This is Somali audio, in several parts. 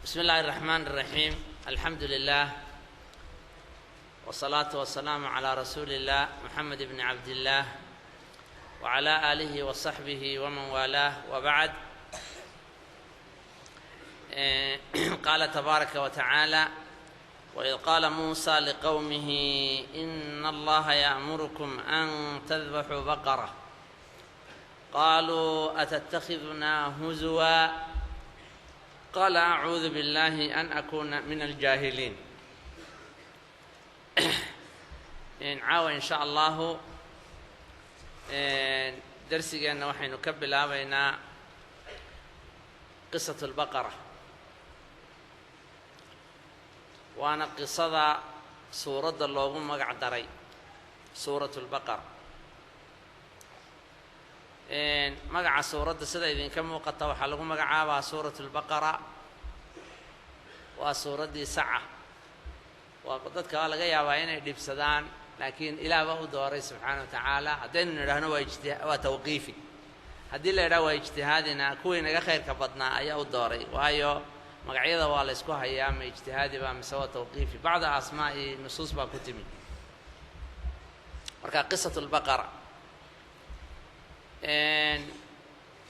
بسم الله الرحمن الرحيم، الحمد لله والصلاة والسلام على رسول الله محمد بن عبد الله وعلى آله وصحبه ومن والاه، وبعد. قال تبارك وتعالى: وإذ قال موسى لقومه إن الله يأمركم أن تذبحوا بقرة قالوا أتتخذنا هزوا قال أعوذ بالله أن أكون من الجاهلين. Caawa, in sha Allahu, darsigeenna waxaynu ka bilaabaynaa qisat اlbaqara, waana qisada suuradda loogu magac daray suurat اlbaqara. Magaca suuradda, sida idinka muuqata, waxaa lagu magacaabaa suurat اlbaqara, waa suuraddii saca. Waa dadka waa laga yaabaa inay dhibsadaan, laakiin Ilaah baa u dooray subxaana wa tacaala. Haddaynu nidhaahno waa ijti waa tawqiifi, haddii la yidhaho waa ijtihaadina, kuwii naga khayrka badnaa ayaa u dooray, waayo magacyada waa la ysku hayaa, ma ijtihaadi baa mise waa tawqiifi? Bacda asmaa'i nusuus baa ku timi. Marka qisat lbaqara,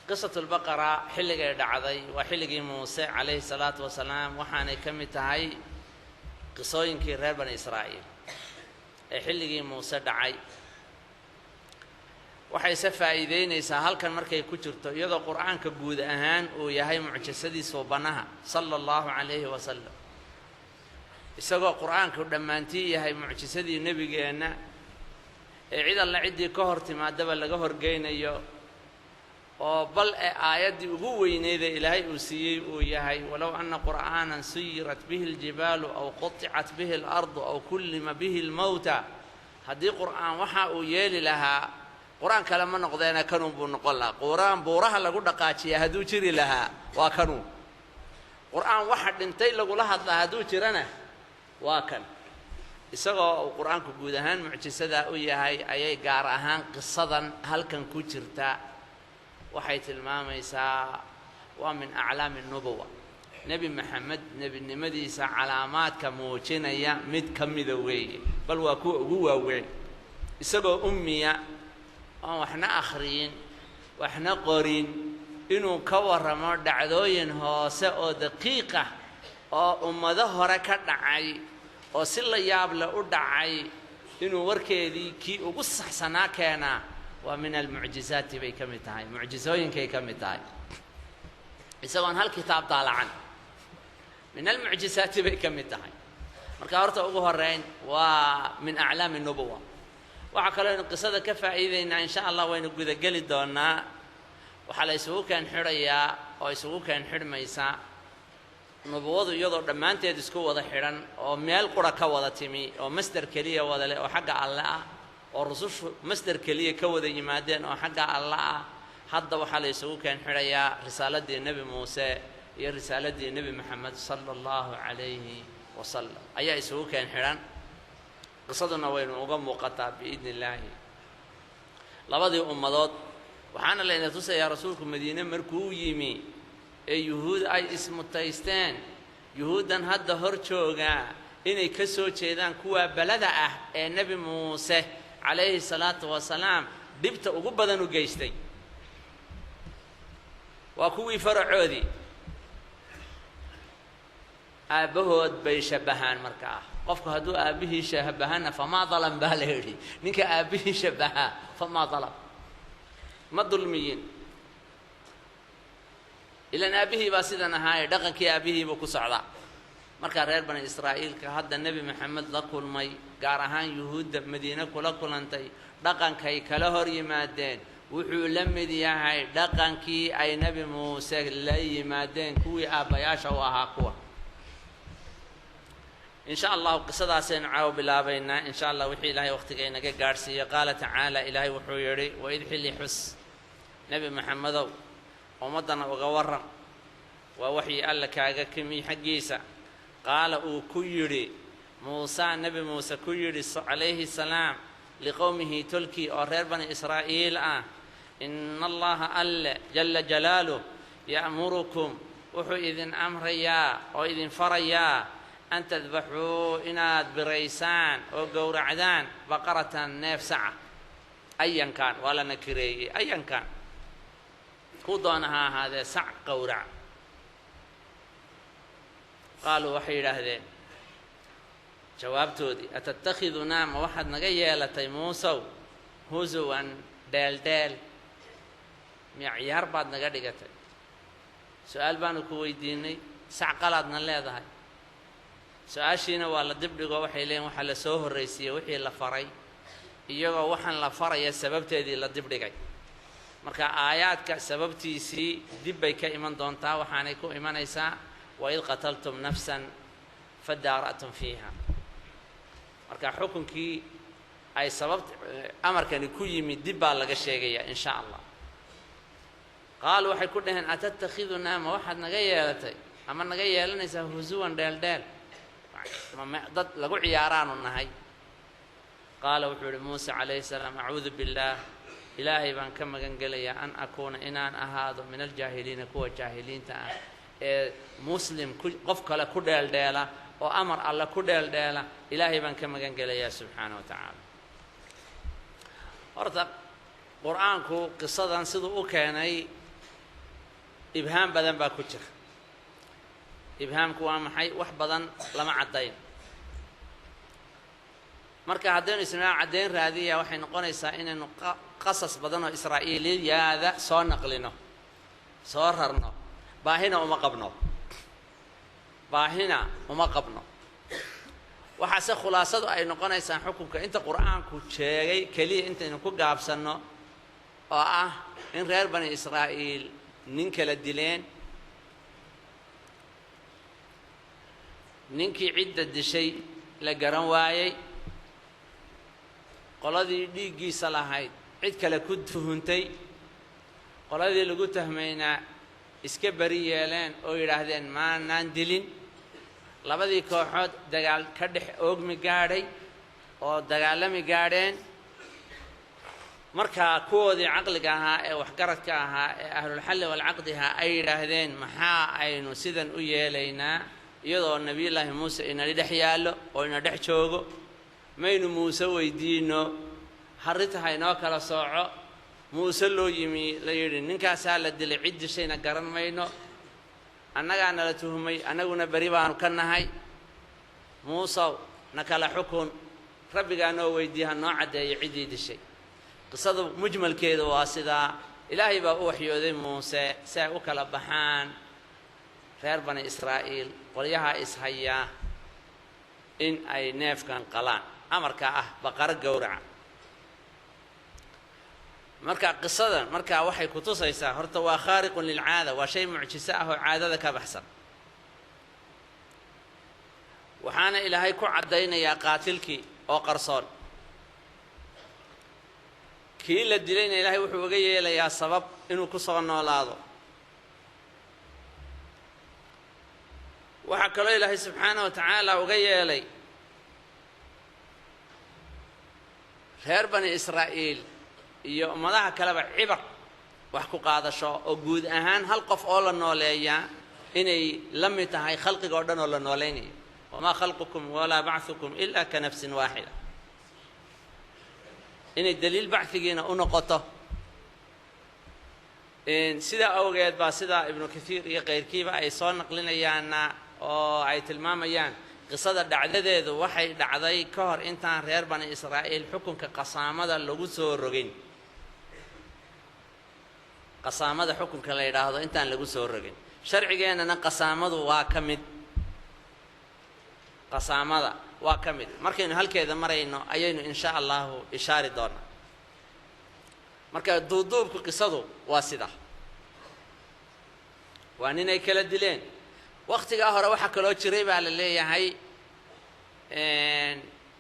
qisat lbaqara xilligay dhacday waa xilligii Muuse calayhi salaatu wasalaam, waxaanay ka mid tahay qisooyinkii reer Bani Israa'iil ee xilligii Muuse dhacay. Waxayse faa'iideynaysaa halkan markay ku jirto, iyadoo Qur'aanka guud ahaan uu yahay mucjisadii suubanaha sala Allahu calayhi wasalam, isagoo Qur'aanku dhammaantii yahay mucjisadii nebigeenna ee cid alla ciddii ka hor timaadaba laga horgeynayo, oo bal ee aayaddii ugu weyneydee Ilaahay uu siiyey uu yahay walow anna qur'aanan suyirat bihi اljibaalu aw quطicat bihi اlardu aw kullima bihi اlmowta. Haddii Qur'aan waxa uu yeeli lahaa, Qur-aan kale ma noqdeena, kanuun buu noqon lahaa. Qur-aan buuraha lagu dhaqaajiyaa hadduu jiri lahaa, waa kanuun. Qur-aan waxa dhintay lagula hadlaa hadduu jirana, waa kan. Isagoo uu Qur-aanku guud ahaan mucjisadaa u yahay, ayay gaar ahaan qisadan halkan ku jirta waxay tilmaamaysaa waa min aclaami nubuwa, Nebi Maxamed nebinimadiisa calaamaadka muujinaya mid ka mida weeye, bal waa kuwa ugu waaweyn. Isagoo ummiya oon waxna akhriyin waxna qorin, inuu ka warramo dhacdooyin hoose oo daqiiq ah oo ummado hore ka dhacay oo si la yaab leh u dhacay, inuu warkeedii kii ugu saxsanaa keenaa, waa min almucjizaati bay ka mid tahay, mucjisooyinkay ka mid tahay. Isagoon hal kitaab daalacan, min almucjizaati bay ka mid tahay. Marka horta ugu horeyn waa min aclaami nubuwa. Waxaa kaloo aynu qisada ka faa'iideynaa, insha Allah waynu gudageli doonaa, waxaa la isugu keen xidhayaa oo isugu keen xidhmaysa nubuwadu iyadoo dhammaanteed isku wada xidhan oo meel qura ka wada timi oo masder keliya wada leh oo xagga Alle ah, oo rusushu masder keliya ka wada yimaadeen oo xagga Alle ah. Hadda waxaa la isugu keen xidhayaa risaaladii Nebi Muuse iyo risaaladii Nebi Maxamed sala Allahu calayhi wasalam ayaa isugu keen xidhan. Qisaduna waynu uga muuqataa biidni illaahi labadii ummadood. Waxaana layna tusayaa rasuulku Madiine markuu yimi ee Yuhuud ay ismutaysteen, Yuhuuddan hadda hor joogaa inay ka soo jeedaan kuwaa belada ah ee Nebi Muuse calayhi salaatu wasalaam dhibta ugu badan u geystay, waa kuwii faracoodii, aabbahood bay shabbahaan. Markaa qofku hadduu aabbihii shabbahana, famaa dalam baa la yidhi, ninka aabbihii shabbahaa famaa dalam, ma dulmiyin, ilaan aabbihii baa sidan ahaaye, dhaqankii aabbihii buu ku socdaa. Markaa reer Bani Israa'iilka hadda Nebi Maxamed la kulmay, gaar ahaan Yuhuudda Madiine kula kulantay, dhaqankay kala hor yimaadeen wuxuu la mid yahay dhaqankii ay Nebi Muuse la yimaadeen kuwii aabbayaasha u ahaa kuwa. In sha Allahu qisadaasaynu caawo bilaabaynaa, in sha Allah, wixii Ilaahay waqtiga inaga gaadhsiiyo. Qaala tacaala, Ilaahay wuxuu yidhi: waid xilli xus, Nebi Maxamedow, ummaddana uga warram, waa waxyi Alla kaaga kimi xaggiisa, qaala uu ku yidhi Muusaa, Nebi Muuse ku yidhi calayhi salaam, liqowmihi, tolkii oo reer Bani Israa'iil ah: ina Allaha, Alle jalla jalaaluh, ya'murukum, Wuxuu idin amrayaa oo idin farayaa an tadbaxuu, inaad biraysaan oo gowracdaan, baqaratan, neef saca. Ayankan waa la nakireeyey, ayankan ku doona ha ahaadee, sac gowrac. Qaaluu, waxay yidhaahdeen jawaabtoodii: "Atattakhidunaa, ma waxaad naga yeelatay, Muusow, husuwan, dheeldheel? Miya ciyaar baad naga dhigatay? Su-aal baanu ku weydiinay, sac qalaadna leedahay." Su-aashiina waa la dibdhigo. Waxay leeyiin waxaa la soo horraysiiyey wixii la faray, iyagoo waxaan la faraya sababteedii la dibdhigay. Marka aayaadka sababtiisii dib bay ka iman doontaa, waxaanay ku imanaysaa "waid qataltum nafsan fadaara'tum fiiha". Marka xukunkii ay sababt amarkani ku yimid dib baa laga sheegayaa, in sha Allah. Qaaluu, waxay ku dhaheen: "Atattakhidunaa, ma waxaad naga yeelatay ama naga yeelanaysaa, husuwan, dheeldheel? Ma dad lagu ciyaaraanu nahay?" Qaala, wuxuu yihi Muuse calayhi salaam: "Acuudu billaah, Ilaahay baan ka magan gelayaa, an akuuna, inaan ahaado, min aljaahiliina, kuwa jaahiliinta ah ee muslim ku qof kale ku dheeldheela oo amar alle ku dheeldheela. Ilaahay baan ka magan gelayaa subxaana wa tacaala." Horta Qur-aanku qisadan siduu u keenay ibhaam badan baa ku jira. Ibhaamku waa maxay? Wax badan lama caddayn. Marka haddaynu isnaa caddayn raadiya, waxay noqonaysaa inaynu qasas badan oo Israa'iiliyaada soo naqlino, soo rarno. Baahina uma qabno, baahina uma qabno. Waxaase khulaasadu ay noqonaysaa xukunka inta Qur-aanku sheegay keliya intaynu ku gaabsanno, oo ah in reer Bani Israa'iil nin kala dileen. Ninkii cidda dishay la garan waayey, qoladii dhiiggiisa lahayd cid kale ku tuhuntay, qoladii lagu tahmaynaa iska beri yeeleen oo yidhaahdeen maanaan dilin. Labadii kooxood dagaal ka dhex oogmi gaadhay oo dagaalami gaadheen. Markaa kuwoodii caqliga ahaa ee waxgaradka ahaa ee ahlulxalli walcaqdiha ay yidhaahdeen: "Maxaa aynu sidan u yeelaynaa, iyadoo Nebiyullaahi Muuse inala dhex yaallo oo ina dhex joogo? Maynu Muuse weydiino harrinta ha inoo kala sooco." Muuse loo yimi, la yidhi: "Ninkaasaa la dilay, cid dishayna garan mayno, annagaa nala tuhmay, annaguna beri baanu ka nahay. Muusow, na kala xukun, Rabbigaa noo weydiiye, ha noo caddeeyo ciddii dishay." Qisadu mujmalkeedu waa sidaa. Ilaahay baa u waxyooday Muuse si ay u kala baxaan reer Bani Israa'iil qolyaha ishayaa in ay neefkan qalaan, amarka ah baqaro gowraca. Marka qisadan markaa waxay ku tusaysaa, horta waa khaariqun lilcaada, waa shay mucjiso ah oo caadada ka baxsan. Waxaana Ilaahay ku caddaynayaa qaatilkii oo qarsoon. Kii la dilayna Ilaahay wuxuu uga yeelayaa sabab inuu ku soo noolaado. Waxaa kaloo Ilaahay subxaana wa tacaala uga yeelay reer Bani Israa'iil iyo ummadaha kaleba cibar, wax ku qaadasho, oo guud ahaan hal qof oo la nooleeyaa inay la mid tahay khalqiga oo dhan oo la noolaynayo. Wamaa khalqukum walaa bachukum ilaa ka nafsin waaxida, inay daliil bachigiina u noqoto. Sidaa awgeed baa sidaa Ibnu Kathiir iyo keyrkiiba ay soo naqlinayaanna oo ay tilmaamayaan, qisada dhacdadeedu waxay dhacday ka hor intaan reer Bani Israa'iil xukunka qasaamada lagu soo rogin. Qasaamada xukunka la yidhaahdo intaan lagu soo rogin. Sharcigeennana qasaamadu waa ka mid, qasaamada waa ka mid. Markaynu halkeeda marayno ayaynu insha Allahu ishaari doonaa. Marka duuduubku qisadu waa sidaa, waa ninay kala dileen. Waktigaa hore waxaa kaloo jiray baa la leeyahay,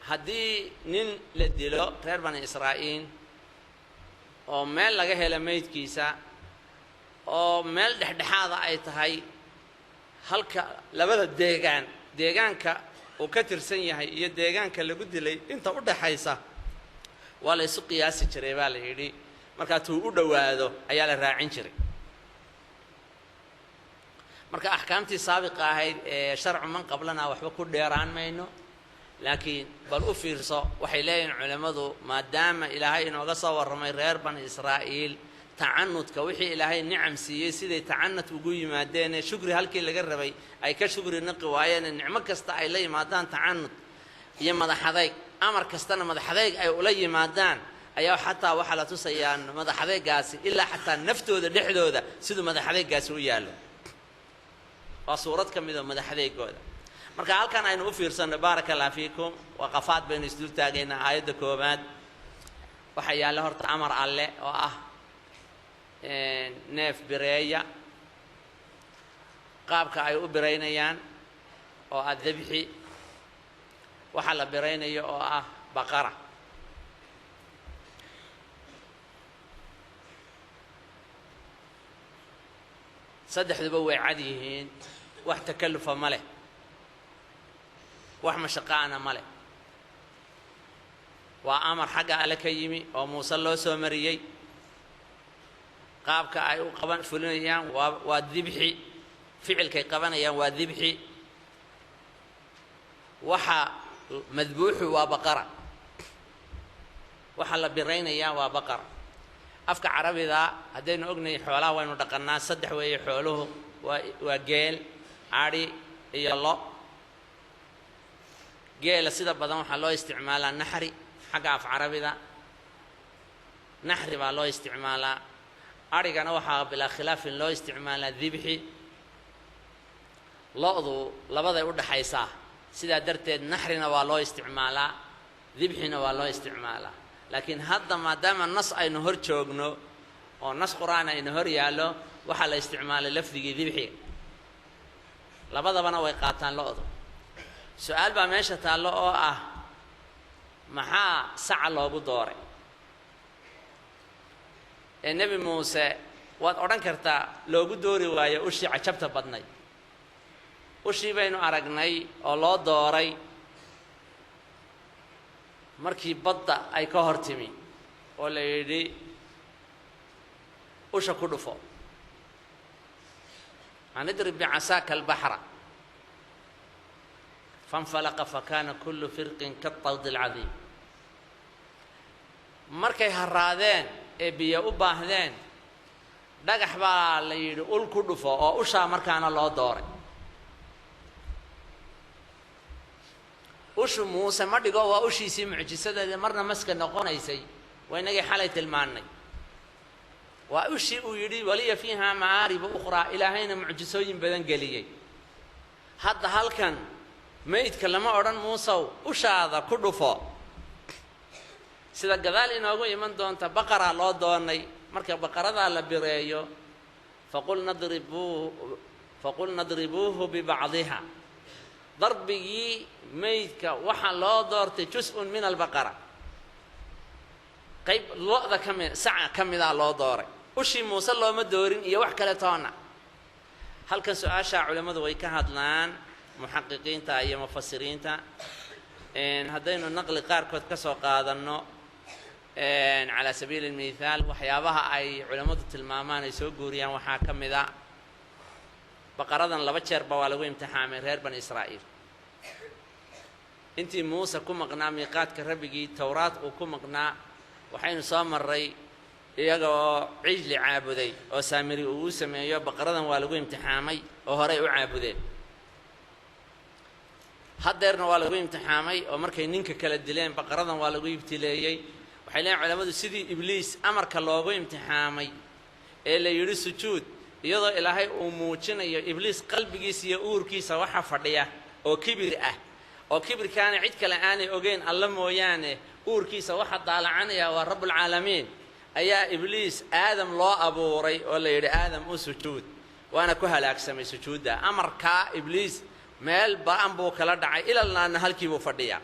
haddii nin la dilo reer Bani Israa'iil oo meel laga helo meydkiisa oo meel dhexdhexaada ay tahay, halka labada deegaan, deegaanka uu ka tirsan yahay iyo deegaanka lagu dilay inta u dhaxaysa, waa la isu qiyaasi jiray baa la yidhi. Markaa tuu u dhowaado ayaa la raacin jiray. Marka axkaamtii saabiqa ahayd ee sharcu man qablana waxba ku dheeraan mayno, laakiin bal u fiirso, waxay leeyihiin culimmadu maadaama Ilaahay inooga soo warramay reer Bani Israa'iil tacanudka, wixii Ilaahay nicam siiyey siday tacanud ugu yimaadeenee shukri halkii laga rabay ay ka shukri naqi waayeene, nicmo kasta ay la yimaadaan tacanud iyo madaxadayg, amar kastana madaxadayg ay ula yimaadaan, ayaa xataa waxaa la tusayaa madaxadaygaasi ilaa xataa naftooda dhexdooda siduu madaxadaygaasi u yaallo. Waa suurad ka mid oo madaxadeygooda. Marka halkan aynu u fiirsanno, baaraka allah fiikum, waqafaad baynu isdul taagaynaa. Aayadda koowaad waxaa yaalla horta amar alle oo ah neef bireeya, qaabka ay u biraynayaan oo ah debxi, waxaa la biraynayo oo ah baqara. Saddexduba way cad yihiin, wax takallufa ma leh, wax mashaqaana ma leh. Waa amar xagga alle ka yimi oo Muuse loo soo mariyey. Qaabka ay u qaban fulinayaan waa dibxi, ficilkay qabanayaan waa dibxi, waxa madbuuxu waa baqara, waxa la biraynayaa waa baqara. Afka carabida haddaynu ognahay xoolaha waynu dhaqannaa, saddex weeye xooluhu, waa geel, adhi iyo lo. Geela sida badan waxaa loo isticmaalaa naxri, xagga af carabida naxri baa loo isticmaalaa. Adhigana waxaa bilaa khilaafin loo isticmaalaa dibxi. Lo-du labaday u dhaxaysaa, sidaa darteed naxrina waa loo isticmaalaa, dibxina waa loo isticmaalaa. Laakiin hadda maadaama nas aynu hor joogno oo nas qur-aan aynu hor yaallo, waxaa la isticmaalay lafdigii dibxiga, labadabana way qaataan lo-du. Su-aal baa meesha taallo oo ah maxaa saca loogu dooray ee Nebi Muuse? Waad odhan kartaa loogu doori waayo ushii cajabta badnayd, ushii baynu aragnay oo loo dooray markii badda ay ka hor timi oo la yidhi usha ku dhufo, an idrib bicasaaka albaxra fanfalaqa fakana kullu firqin kaطawdi alcadiim. Markay haraadeen ee biyo u baahdeen, dhagax baa la yidhi ul ku dhufo, oo ushaa markaana loo dooray. Ushu Muuse ma dhigo, waa ushiisii mucjisadeeda marna maska noqonaysay, waa inagii xalay tilmaannay. Waa ushii uu yidhi waliya fiihaa ma'aaribu ukhraa, Ilaahayna mucjisooyin badan geliyey. Hadda halkan meydka lama odhan Muusow ushaada ku dhufo, sida gadaal inoogu iman doonta baqaraa loo doonay. Marka baqaradaa la bireeyo, faqulna dribuuhu bibacdiha, darbigii meydka waxaa loo doortay jus-un min albaqara, qayb lo-da ka mid, saca ka midaa loo dooray. Ushii Muuse looma doorin iyo wax kale toona. Halkan su-aashaa culimmadu way ka hadlaan, muxaqiqiinta iyo mufasiriinta. Haddaynu naqli qaarkood ka soo qaadanno calaa sabiili almithaal, waxyaabaha ay culimmadu tilmaamaan ay soo guuriyaan waxaa ka mid a baqaradan laba jeerba waa lagu imtixaamay reer Bani Israa'iil. Intii Muuse ku maqnaa miiqaadka rabbigii, Towraad uu ku maqnaa, waxaynu soo marray iyagoo cijli caabuday oo Saamiri uu u sameeyo. Baqaradan waa lagu imtixaamay oo horey u caabudeen. Haddeerna waa lagu imtixaamay oo markay ninka kala dileen baqaradan waa lagu ibtileeyey. Waxay leeyiin culamadu sidii Ibliis amarka loogu imtixaamay ee la yidhi sujuud, iyadoo Ilaahay uu muujinayo Ibliis qalbigiisa iyo uurkiisa waxa fadhiya oo kibir ah, oo kibirkaana cid kale aanay ogeyn alla mooyaane, uurkiisa waxa daalacanaya waa Rabbulcaalamiin, ayaa Ibliis Aadam loo abuuray oo la yidhi Aadam u sujuud, waana ku halaagsamay sujuudda. Amarkaa Ibliis meel ba-an buu kala dhacay, ilalnaana halkii buu fadhiyaa.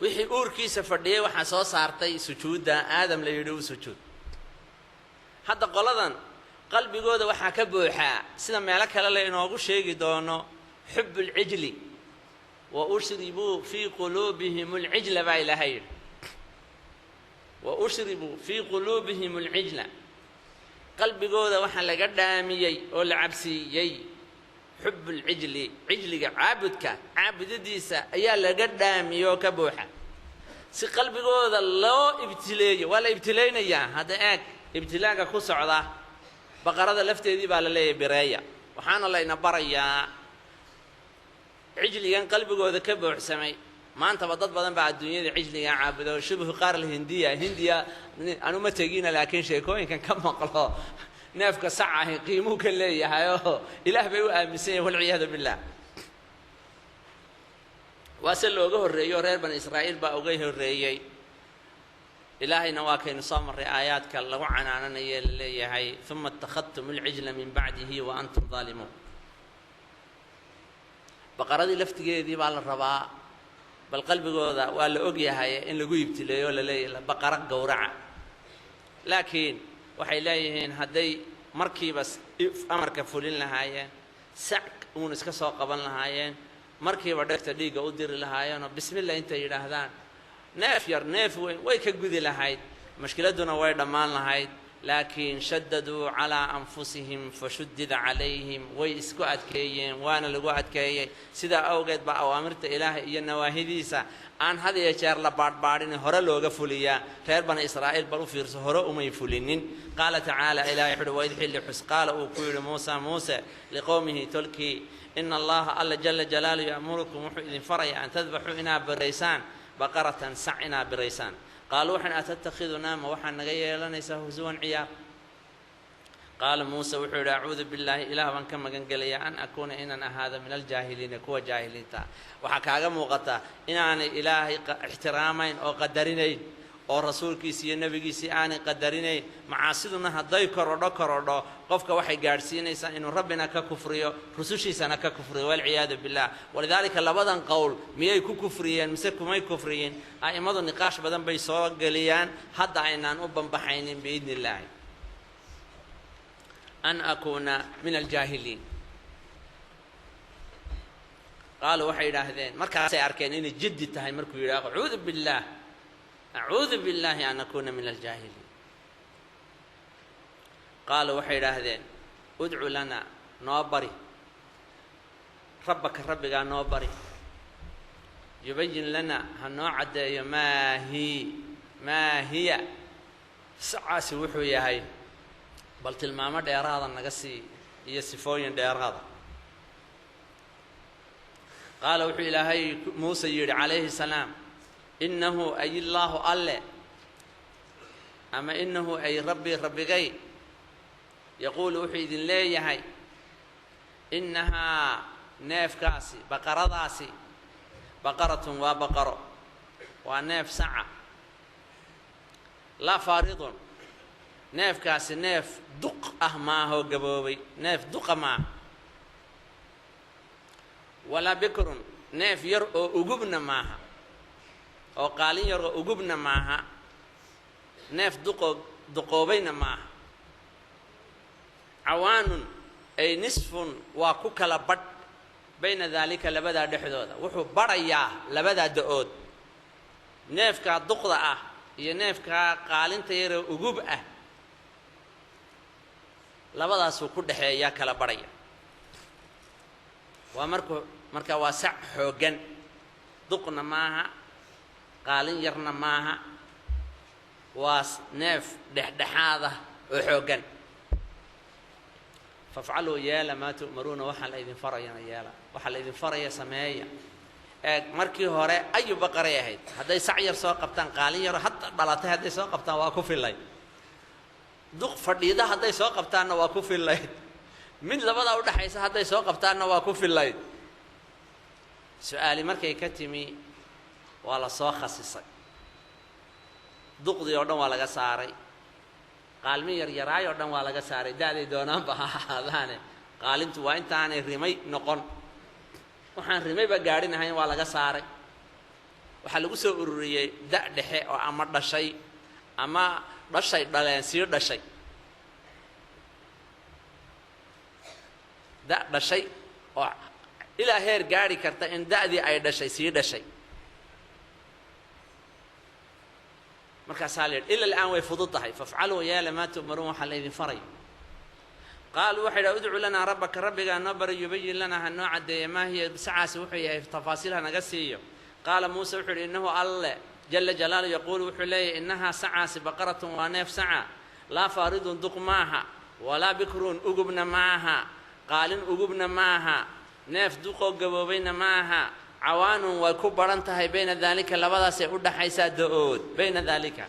Wixii uurkiisa fadhiyey waxaa soo saartay sujuudda Aadam la yidhi u sujuud. Hadda qoladan qalbigooda waxaa ka buuxaa, sida meelo kale la inoogu sheegi doono, xubbulcijli, wa ushribuu fii quluubihim alcijla baa Ilaahay yidhi, wa ushribuu fii quluubihim alcijla. Qalbigooda waxaa laga dhaamiyey oo la cabsiiyey xubbulcijli, cijliga caabudka, caabudadiisa ayaa laga dhaamiyey oo ka buuxa, si qalbigooda loo ibtileeyo. Waa la ibtilaynayaa. Hadda eeg ibtilaaga ku socda baqarada lafteedii baa la leeyahay bireeya. Waxaana layna barayaa cijligan qalbigooda ka buuxsamay. Maantaba dad badan baa adduunyada cijligan caabudo, shubhu qaar hindiya hindiya anuma tegina, laakiin sheekooyinkan ka maqlo neefka sac ahi qiimuu ka leeyahay oo ilaah bay u aaminsan yahin, walciyaadu billah. Waa se looga horreeyo, reer bani Israa'iil baa uga horreeyey. Ilaahayna waa kaynu soo marray aayaadka lagu canaananaye la leeyahay uma ittakhadtum alcijla min bacdihi wa antum daalimuun. Baqaradii laftigeedii baa la rabaa, bal qalbigooda waa la og yahay in lagu ibtileeyo oo la leeyahay baqaro gowraca. Laakiin waxay leeyihiin hadday markiiba amarka fulin lahaayeen, sac uun iska soo qaban lahaayeen, markiiba dhegta dhiigga u diri lahaayeenoo bismillah intay yidhaahdaan, neef yar neef weyn way ka gudi lahayd, mashkiladduna way dhammaan lahayd. Laakiin shaddaduu calaa anfusihim fashuddida calayhim, way isku adkeeyeen waana lagu adkeeyey. Sidaa awgeed baa awaamirta Ilaahay iyo nawaahidiisa aan had iyo jeer la baadhbaadhin, hore looga fuliyaa. Reer bani Israa'iil bal u fiirso, hore umay fulinin. Qaala tacaala, Ilahay wuxuuhi waid xilli xus qaala uu ku yidhi Muusa, Muuse, liqowmihi tolkii, ina Allaha alla jala jalaalu ya'murukum wuxuu idin faraya an tadbaxuu inaad biraysaan baqaratan sac inaad biraysaan. Qaaluu waxaan atattakhidunaa ma waxaa naga yeelanaysaa husuwan ciyaar? Qaala Muuse wuxuu yidhi acuudu billaahi, Ilaah baan ka magan gelayaa, an akuuna inaan ahaado min aljaahiliina, kuwa jaahiliinta. Waxaa kaaga muuqata inaanay Ilaahay ixtiraamayn oo qadarinayn, oo rasuulkiisi iyo nebigiisii aanay qadarinayn. Macaasiduna hadday korodho korodho, qofka waxay gaadhsiinaysaa inuu Rabbina ka kufriyo, rusushiisana ka kufriyo, walciyaadu billah. Walidaalika labadan qowl miyay ku kufriyeen mise kumay kufriyin? A'immadu niqaash badan bay soo geliyaan, hadda aynaan u banbaxaynin biidni illaahi. An akuuna min aljaahiliin, qaaluu waxay yidhaahdeen markaasay arkeen inay jiddi tahay markuu yidhi acuudu billaah, acuudu billaahi an akuuna min aljaahiliin. Qaaluu waxay yidhaahdeen udcu lana, noo bari, rabbaka, rabbigaa noo bari, yubayin lana, ha noo caddeeyo, maa hi maa hiya, sacaasi wuxuu yahay, bal tilmaamo dheeraada naga sii iyo sifooyin dheeraada. Qaala wuxuu Ilaahay Muuse yidhi calayhi salaam innahu ay illaahu alle, ama innahu ay rabbii, rabbigay, yaquulu wuxuu idin leeyahay innahaa neefkaasi baqaradaasi baqaratun waa baqaro, waa neef saca, laa faaridun, neefkaasi neef duq ah maahoo gaboobay, neef duqa maaha, walaa bikrun, neef yar oo ugubna maaha, oo qaalin yar oo ugubna maaha, neef duqoo duqoobayna maaha, cawaanun ay nisfun, waa ku kala badh, bayna daalika labadaa dhexdooda, wuxuu badhayaa labadaa da-ood, neefkaa duqda ah iyo neefkaa qaalinta yaroo ugub ah, labadaasuu ku dhexeeyaa, kala badhaya. Waa markuu marka waa sac xooggan, duqna maaha, qaalin yarna maaha, waa neef dhexdhexaad ah oo xooggan. Fafcaluu yeela maa tu'maruuna, waxaa la idin farayana yeela, waxaa la idin faraya sameeya. Eeg, markii hore ayu baqaray ahayd, hadday sac yar soo qabtaan, qaalin yaro hadda dhalatay hadday soo qabtaan waa ku fillayd, duq fadhiida hadday soo qabtaanna waa ku fillayd, mid labadaa udhexaysa hadday soo qabtaanna waa ku fillayd. Su-aali markay ka timi waa la soo khasisay, duqdii oo dhan waa laga saaray, qaalmi yaryaraay oo dhan waa laga saaray, da-day doonaanba ha ahaadaane, qaalintu waa intaanay rimay noqon, waxaan rimayba gaadhin ahayn waa laga saaray. Waxaa lagu soo ururiyey da' dhexe oo ama dhashay ama dhashay dhaleen sii dhashay, da' dhashay oo ilaa heer gaadhi karta in da'dii ay dhashay sii dhashay. Markaasaa la yidhi ila al'aan way fudud tahay, fafcaluu yeela maa tu'maruun, waxaa la idin farayo. Qaaluu waxay dhaha: "Udcu lanaa rabbaka," rabbigaa noo bari, "yubayin lanaa," ha noo caddeeya, "maa hiya," sacaasi wuxuu yahay, tafaasiil ha naga siiyo. Qaala Muuse wuxuu yidhi: "Innahu alle jala jalaalu yaquulu," wuxuu leeyahy, "innahaa," sacaasi, "baqaratun," waa neef saca, "laa faaridun," duq maaha, "walaa bikrun," ugubna maaha, qaalin ugubna maaha, neef duqoo gaboobayna maaha, "cawaanun," way ku baran tahay, "bayna daalika," labadaasay u dhaxaysaa da-ood, "bayna daalika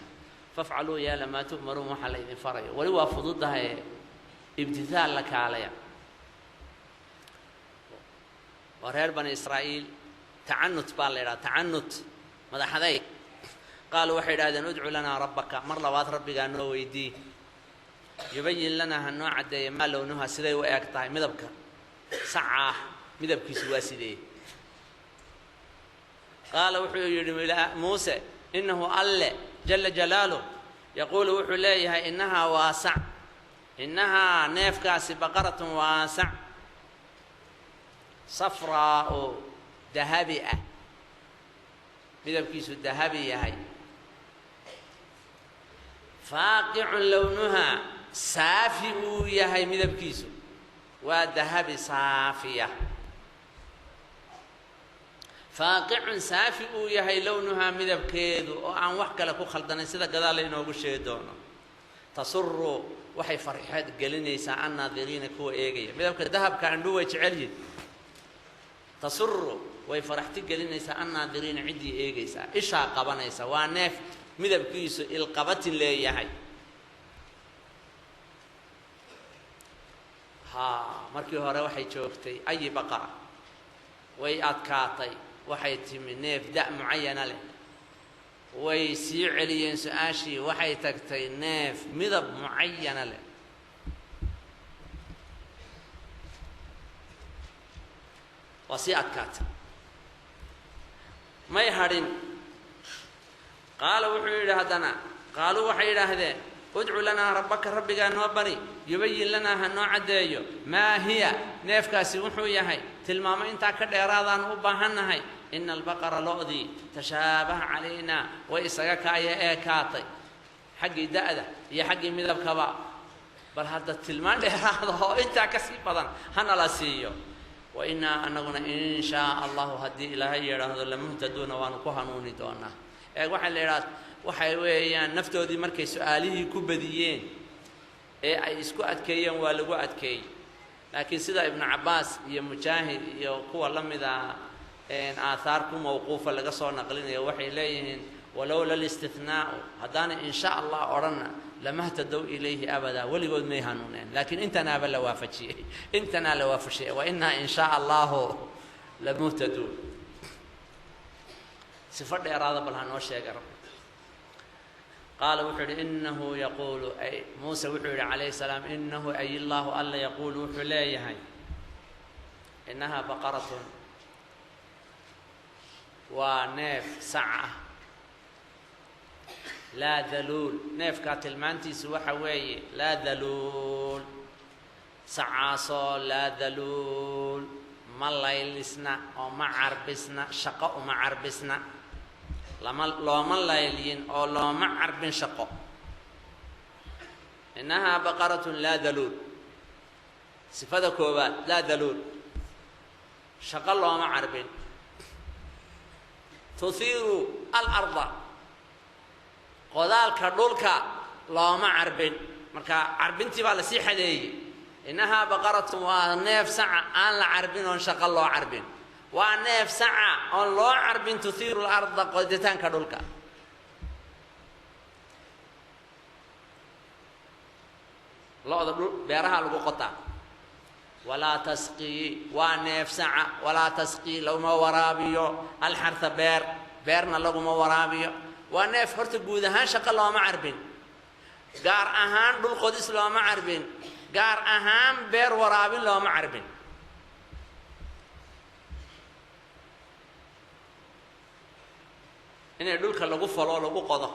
fafcaluu," yeela, "maa tu'maruun," waxaa la idin farayo. Weli waa fududahay, ibtithaal la kaalaya. Waa reer Bani Israa'iil, tacanut baa la yidhaha, tacanut, madaxaday. Qaaluu waxay idhahdeen: "Udcu lanaa rabbaka," mar labaad rabbigaa noo weydii, "yubayin lanaa," ha noo caddeeya, "maa lownuha," siday u eg tahay, midabka sacaah, midabkiisu waa sidee. Qaala wuxuu yidhi Muuse: "Innahu alle jala jalaaluh yaquulu," wuxuu leeyahay, "innahaa," waa sac, "innahaa," neefkaasi, "baqaratun," waa sac, "safraa'u," dahabi ah, midabkiisu dahabi yahay, "faaqicun lownuhaa," saafi uu yahay midabkiisu, waa dahabi saafiya, "faaqicun," saafi uu yahay, "lownuhaa," midabkeedu, oo aan wax kale ku khaldanayn, sida gadaal la inoogu sheegi doono, "tasuru," waxay farxad gelinaysaa, "annaadiriina," kuwa eegaya. Midabka dahabka andhu way jecel yihin. "Tasuru," way faraxti gelinaysaa, "annaadiriina," ciddii eegaysaa, ishaa qabanaysa. Waa neef midabkiisu ilqabatin leeyahay. Haa, markii hore waxay joogtay ayi baqara, way adkaatay, waxay timi neef da' mucayana leh. Way sii celiyeen su-aashii, waxay tagtay neef midab mucayana leh. Waa sii adkaatay, may hadhin. Qaala wuxuu yidhi haddana, qaaluu waxay yidhaahdeen: "Udcu lanaa rabbaka," rabbigaa noo bari, "yubayin lanaa," ha noo caddeeyo, "maa hiya," neefkaasi wuxuu yahay, tilmaamo intaa ka dheeraadaan u baahannahay. "Ina albaqara," lo-dii, "tashaabaha calaynaa," way isaga kaaya eekaatay xaggii da'da iyo xaggii midabkaba. Bal hadda tilmaan dheeraada oo intaa ka sii badan hana la siiyo. Wa innaa, anaguna, in shaa allahu, haddii Ilaahay yidhaahdo, "lamuhtaduuna," waanu ku hanuuni doonaa. Eeg, waxaa la yidhaha, waxay weeyaan naftoodii markay su-aalihii ku badiyeen ee ay isku adkeeyeen, waa lagu adkeeyey. Laakiin sida Ibnu Cabbaas iyo Mujaahid iyo kuwa la mida aathaar ku mawquufa laga soo naqlinayo, waxay leeyihiin: walowla alistihnaau, haddaana in sha Allah odhanna, "lamahtadow ilayhi abadaa," weligood may hanuuneen. Laakiin intanaaba la waafajiyey, intanaa la waafajiyey. Wa innaa in shaa allahu lamuhtaduun. Sifo dheeraada bal ha noo sheega rabbi. Qaala wuxuu yidhi: "Inahu yaquulu," ay Muuse wuxuu yidhi calayhi salaam, "inahu," ay illaahu, alla, "yaquulu," wuxuu leeyahay, "innahaa baqaratun," waa neef sac ah, "laa daluul." Neefkaa tilmaantiisu waxa weeye "laa daluul," sacaasoo "laa daluul," ma laylisna oo ma carbisna, shaqo uma carbisna, lama looma laylyin oo looma carbin shaqo. "Innahaa baqaratun laa daluul," sifada koowaad, "laa daluul," shaqo looma carbin. "Tuhiiru alarda," qodaalka dhulka looma carbin. Marka carbintii baa lasii xadeeyey. "Innahaa baqaratun," waa neef saca aan la carbin oon shaqo loo carbin, waa neef saca oon loo carbin "tuhiiru larda," qoditaanka dhulka. Lo-da dhul beeraha lagu qotaa. "Walaa tasqii," waa neef saca, "walaa tasqii," laguma waraabiyo, "alxarha," beer, beerna laguma waraabiyo. Waa neef horta guud ahaan shaqo looma carbin, gaar ahaan dhul qodis looma carbin, gaar ahaan beer waraabin looma carbin. Inay dhulka lagu falo, lagu qodo,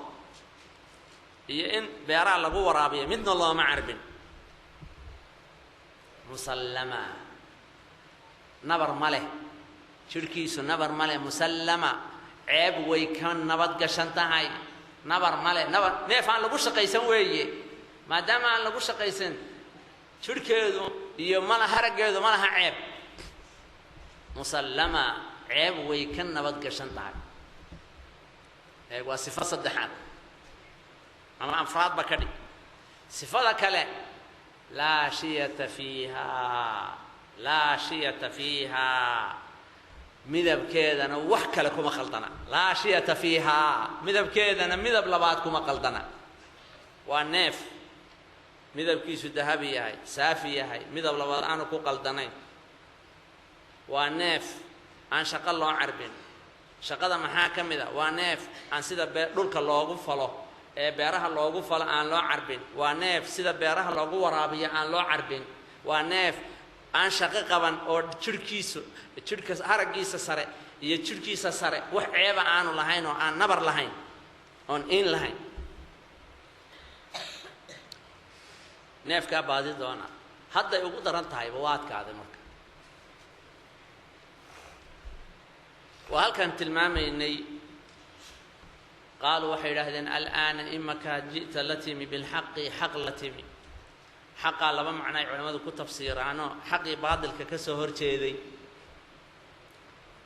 iyo in beeraha lagu waraabiyo midna looma carbin. "Musallama," nabar ma leh, jidhkiisu nabar ma leh. "Musallama," ceeb way ka nabad gashan tahay, nabar ma leh, nabar. Neef aan lagu shaqaysan weeye. Maadaama aan lagu shaqaysan, Jidhkeedu iyo mala haraggeedu ma laha ceeb. Musallama, ceeb way ka nabad gashan tahay. Eeg, waa sifo saddexaad ama afraadba ka dhig. Sifada kale, laa shiyata fiihaa, laa shiyata fiihaa, midabkeedana wax kale kuma qaldana. Laa shiyata fiihaa, midabkeedana midab labaad kuma qaldana. Waa neef midabkiisu dahabi yahay, saafi yahay, midab labaad aanu ku qaldanayn. Waa neef aan shaqo loo carbin. Shaqada maxaa ka mid a? Waa neef aan sida bee dhulka loogu falo ee beeraha loogu falo aan loo carbin. Waa neef sida beeraha loogu waraabiyo aan loo carbin. Waa neef aan shaqo qaban oo jidhkiisu, jidhka haraggiisa sare iyo jidhkiisa sare wax ceeba aanu lahayn oo aan nabar lahayn oon iin lahayn. Neefkaa baadi doona hadday ugu daran tahayba waa adkaaday. Marka waa halkaan tilmaamaynay. Qaaluu, waxay yidhaahdeen, al'aana imaka ji'ta la timi, bilxaqi, xaq la timi. Xaqaa laba macno ay culimmadu ku tafsiiraano: xaqii baadilka ka soo horjeeday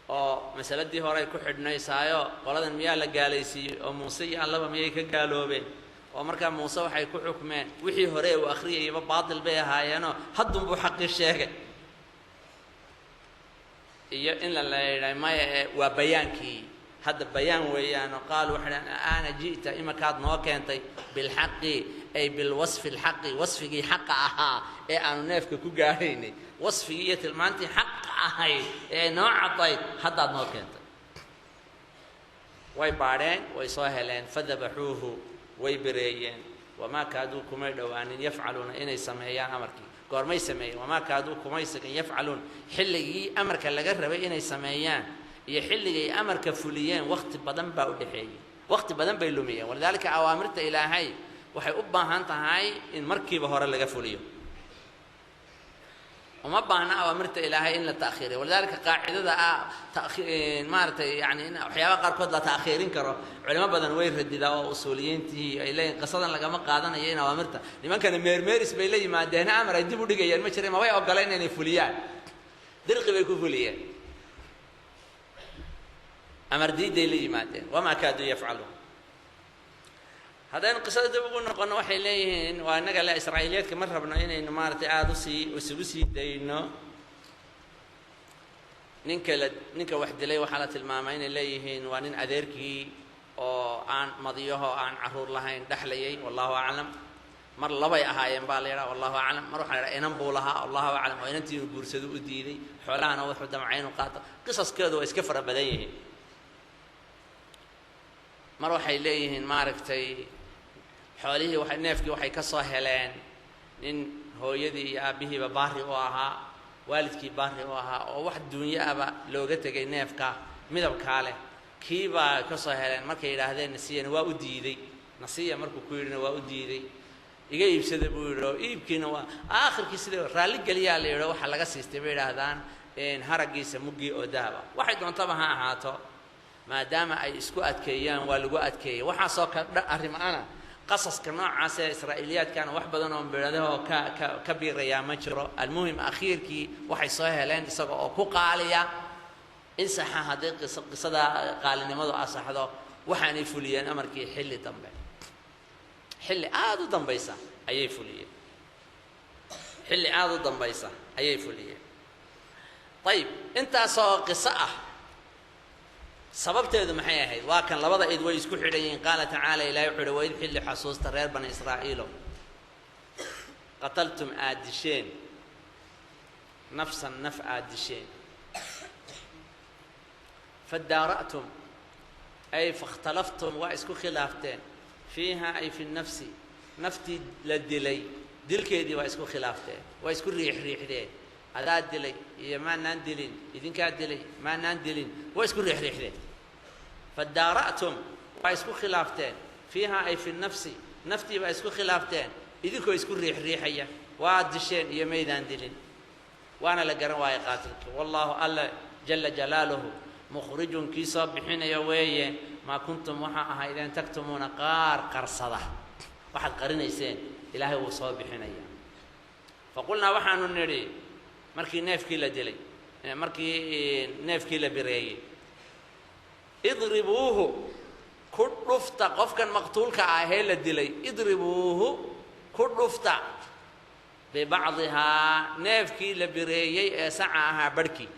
oo masaladii hore ay ku xidhnaysaayo, qoladan miyaa la gaalaysiiyey oo Muuse iyo Allaba miyay ka gaaloobeen? Oo markaa Muuse waxay ku xukmeen wixii hore uu akhriyayaba baatil bay ahaayeenoo haddunbuu xaqii sheegay. Iyo in la leeyahay maya, ee waa bayaankii hadda, bayaan weeyaanoo. Qaaluu, waxay dhahan, aana ji'ta, imakaad noo keentay, bilxaqi ay bilwasfi alxaqi, wasfigii xaqa ahaa ee aanu neefka ku gaadhaynay, wasfigii iyo tilmaantii xaqa ahayd ee noo caddayd haddaad noo keentay. Way baadheen, way soo heleen. Fadabaxuuhu, way bereeyeen. Wamaa kaaduu, kumay dhowaanin, yafcaluuna, inay sameeyaan amarkii. Goormay sameeyeen? Wamaa kaaduu, kumay sigin, yafcaluun, xilligii amarka laga rabay inay sameeyaan iyo xilligay amarka fuliyeen wakti badan baa u dhexeeyey, wakti badan bay lumiyeen. Walidaalika awaamirta Ilaahay waxay u baahan tahay in markiiba hore laga fuliyo. Uma baahna awaamirta Ilaahay in la ta'khiiriyo. Walidaalika qaacidada ah maaragtay, yani in waxyaabaha qaarkood la ta'khiirin karo, culimo badan way radidaa oo usuuliyiintii ay leeyihin qisadan lagama qaadanayo in awaamirta. Nimankana meermeeris bay la yimaadeen, amar ay dib u dhigayaan ma jirin, mabay ogoleen inay fuliyaan, dirqi bay ku fuliyeen, amar diiday la yimaadeen. Wamaa kaaduu yafcaluun. Haddaynu qisada dib ugu noqono, waxay leeyihiin waa innaga le Israa'iiliyaadka ma rabno inaynu maaragtay aada usii isugu sii dayno. Ninka la ninka wax dilay waxaa la tilmaamay inay leeyihiin waa nin adeerkii oo aan madiyaho aan carruur lahayn dhexlayay, wallahu aclam. Mar labay ahaayeen baa la yidhaha, wallahu aclam. Mar waxaa la yidhaha inan buu lahaa, allahu aclam, oo inantii inuu guursado u diiday, xoolahana wuxuu damcay inuu qaato. Qisaskeedu waa iska fara badan yihiin. Mar waxay leeyihiin maaragtay xoolihii waay neefkii waxay ka soo heleen nin hooyadii iyo aabbihiiba baari u ahaa, waalidkii baari u ahaa, oo wax duunyo ahba looga tegay neefka midabkaa leh. Kii baa ka soo heleen. Markay yidhaahdeen nasiyana, waa u diiday. Nasiya markuu ku yidhina waa u diiday. Iga iibsada buu yidhi, oo iibkiina waa aakhirkii sida raalli geliyaa la yidho, waxaa laga siistay bay yidhaahdaan haraggiisa muggii oo dahaba. Waxay doontaba ha ahaato, maadaama ay isku adkeeyaan waa lagu adkeeyey. Waxaasoo ka arrim-ana qasaska noocaas ee Israa'iiliyaadkana wax badan oo biradahoo ka ka ka biirayaa ma jiro. Almuhim, akhiirkii waxay soo heleen isaga oo ku qaaliya insaxa. Hadday qis qisada qaalinimadu asaxdo, waxaanay fuliyeen amarkii xilli dambe, xilli aada u dambaysa ayay fuliyeen, xilli aada u dambaysa ayay fuliyeen. Ayib, intaasoo qiso ah sababteedu maxay ahayd? Waa kan labada id way isku xidhan yihiin. Qaala tacaala, Ilahay wuxu uhi, waid xilli xasuusta, reer Bani Israa'iilo, qataltum, aad disheen, nafsan, naf aad disheen, fadaara'tum ay faاkhtalaftum, waa isku khilaafteen, fiiha ay fi nafsi, naftii la dilay dilkeedii waa isku khilaafteen, waa isku riixriixdeen. Adaa dilay iyo maanaan dilin, idinkaa dilay, maanaan dilin, waa isku riixriixdeen. Fadaara'tum, waa isku khilaafteen, fiiha ay fi nafsi, naftii baa isku khilaafteen idinkoo isku riixriixaya, waa disheen iyo maydaan dilin, waana la garan waayay qaatilka. Wallaahu, Alla jala jalaaluhu, mukhrijun, kii soo bixinaya weeye, maa kuntum, waxaa ahaydeen, taktumuuna, qaar qarsada. Waxaad qarinayseen Ilaahay wuu soo bixinaya. Faqulnaa waxaanu nidhi markii neefkii la dilay, markii neefkii la bireeyey, idribuuhu ku dhufta qofkan maqtuulka ahee la dilay, idribuuhu ku dhufta bibacdihaa neefkii la bireeyey ee saca ahaa barhkii.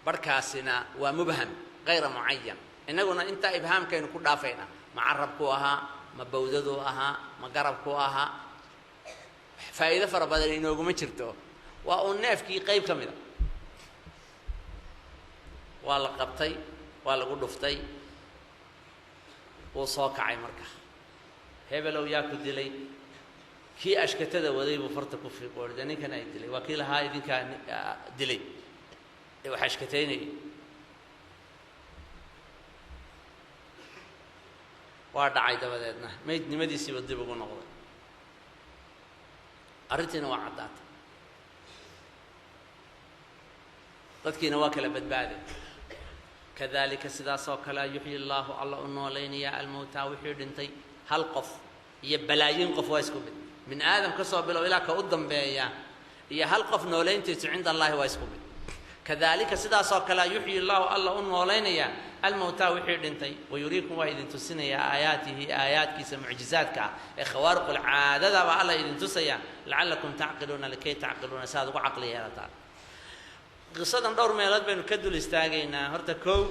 Barhkaasina waa mubham hayra mucayan, innaguna intaa ibhaamkaynu ku dhaafaynaa, ma carabkuu ahaa, ma bawdaduu ahaa, ma garabkuu ahaa, faa'iido fara badan inooguma jirto, waa uun neefkii qayb ka mid a. Waa la qabtay, waa lagu dhuftay, wuu soo kacay. Marka hebelow yaa ku dilay? Kii ashkatada waday buu farta ku fiiqoorida, ninkan ay dilay waa kii lahaa idinkaa dilay ee wax ashkataynayay. Waa dhacay, dabadeedna maydnimadiisiiba dib ugu noqday, arrintiina waa caddaatay, dadkiina waa kala badbaaday. Kadalika sidaasoo kale yuxyi allaahu alla u noolaynayaa almowtaa wixii dhintay. Hal qof iyo balaayiin qof waa isku mid, min aadam ka soo bilow ilaa ka u dambeeya, iyo hal qof noolayntiisu cinda allahi waa isku mid. Kadalika sidaasoo kale yuxyi allaahu alla u noolaynayaa almowtaa wixii dhintay, wayuriikum waa idin tusinayaa aayaatihi aayaadkiisa mucjizaadka ah ee khawaariqulcaadada baa alla idin tusayaa, lacallakum tacqiluuna likay tacqiluuna, si aad ugu caqli yeelataan. Qisadan dhowr meelood baynu ka dul istaagaynaa. Horta kow,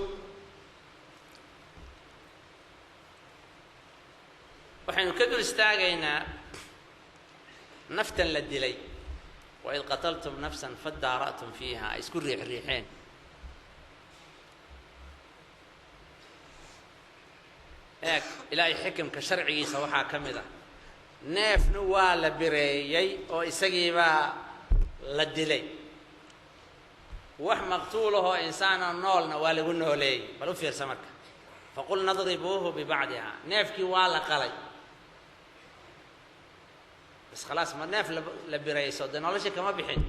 waxaynu ka dul istaagaynaa naftan la dilay, waid qataltum nafsan fadaara'tum fiiha, ay isku riix riixeen. Eeg ilaahay xikimka sharcigiisa waxaa ka mid ah, neefna waa la bireeyey oo isagiibaa la dilay, wax maqtuulahoo insaanoo noolna waa lagu nooleeyey. Bal u fiirsa marka, faqulna adribuuhu bibacdiha, neefkii waa la qalay bas khalaas, ma neef la birayso dee noloshii kama bixin.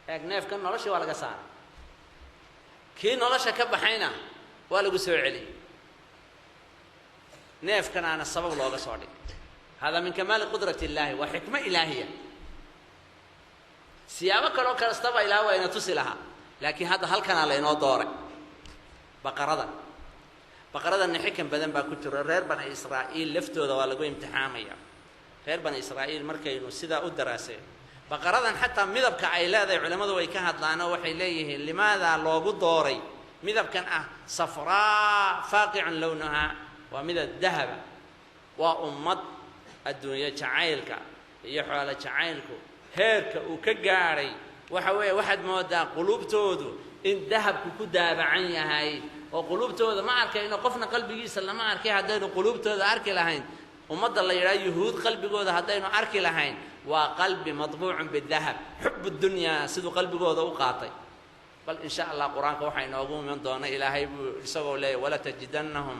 Eeg neefkan noloshii waa laga saaray, kii nolosha ka baxayna waa lagu soo celiyey, neefkanaana sabab looga soo dhigay. Hada min kamaali qudrati illaahi, waa xikmo ilaahiya. Siyaabo kaloo kastaba ilaah waa ina tusi lahaa, laakiin hadda halkanaa laynoo dooray baqaradan. Baqaradanna xikan badan baa ku jiro. Reer bani Israa'iil laftooda waa lagu imtixaamaya. Reer bani Israa'iil markaynu sidaa u daraaseen baqaradan, xataa midabka ay leedahay culimmadu way ka hadlaanoo waxay leeyihiin limaadaa loogu dooray midabkan ah safraa faaqicun lownahaa, waa midab dahaba. Waa ummad adduunyo jacaylka iyo xoolo jacaylku heerka uu ka gaadhay, waxa weeye waxaad moodaa quluubtoodu in dahabku ku daabacan yahay, oo quluubtooda ma arkayno, qofna qalbigiisa lama arkay. Haddaynu quluubtooda arki lahayn, ummadda la yidhaha yuhuud qalbigooda haddaynu arki lahayn, waa qalbi madbuucun bidahab, xub dunyaa siduu qalbigooda u qaatay. Bal in sha allah qur-aanka waxaa inoogu iman doona ilaahay buu isagoo leeyahy walatajidannahum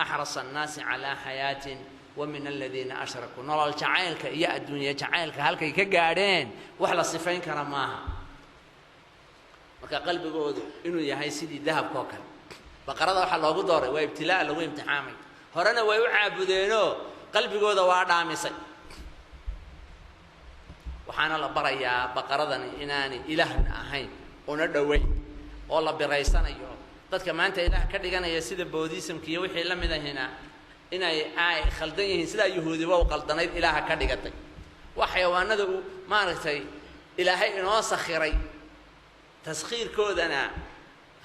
axrasa annaasi calaa xayaatin wa min aladiina ashrakuu. Nolol jacaylka iyo adduunye jacaylka halkay ka gaadheen wax la sifayn kara maaha. Marka qalbigoodu inuu yahay sidii dahabka oo kale, baqarada waxaa loogu dooray waa ibtilaa lagu imtixaamay. Horena way u caabudeenoo qalbigooda waa dhaamisay. Waxaana la barayaa baqaradani inaanay ilaahna ahayn una dhoweyn oo la biraysanayo. Dadka maanta ilaah ka dhiganaya sida boodhisamka iyo wixii la mid ahina inay ay khaldan yihiin, sidaa yuhuudiba u qaldanayd ilaaha ka dhigatay. Waa xayawaanada uu maaragtay ilaahay inoo sakhiray, taskhiirkoodana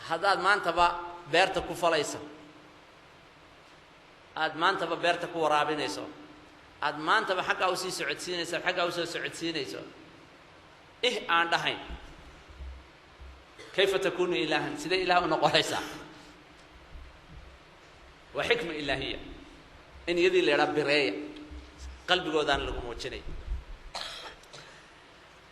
haddaad maantaba beerta ku falayso, aada maantaba beerta ku waraabinayso, aada maantaba xaggaa usii socodsiinayso, xaggaa usoo socodsiinayso, ih aan dhahayn, kayfa takunu ilaahan, sidee ilaah u noqonaysaa? Waa xikma ilaahiya in iyadii la yidhaha bireeya, qalbigoodaan lagu muujinay.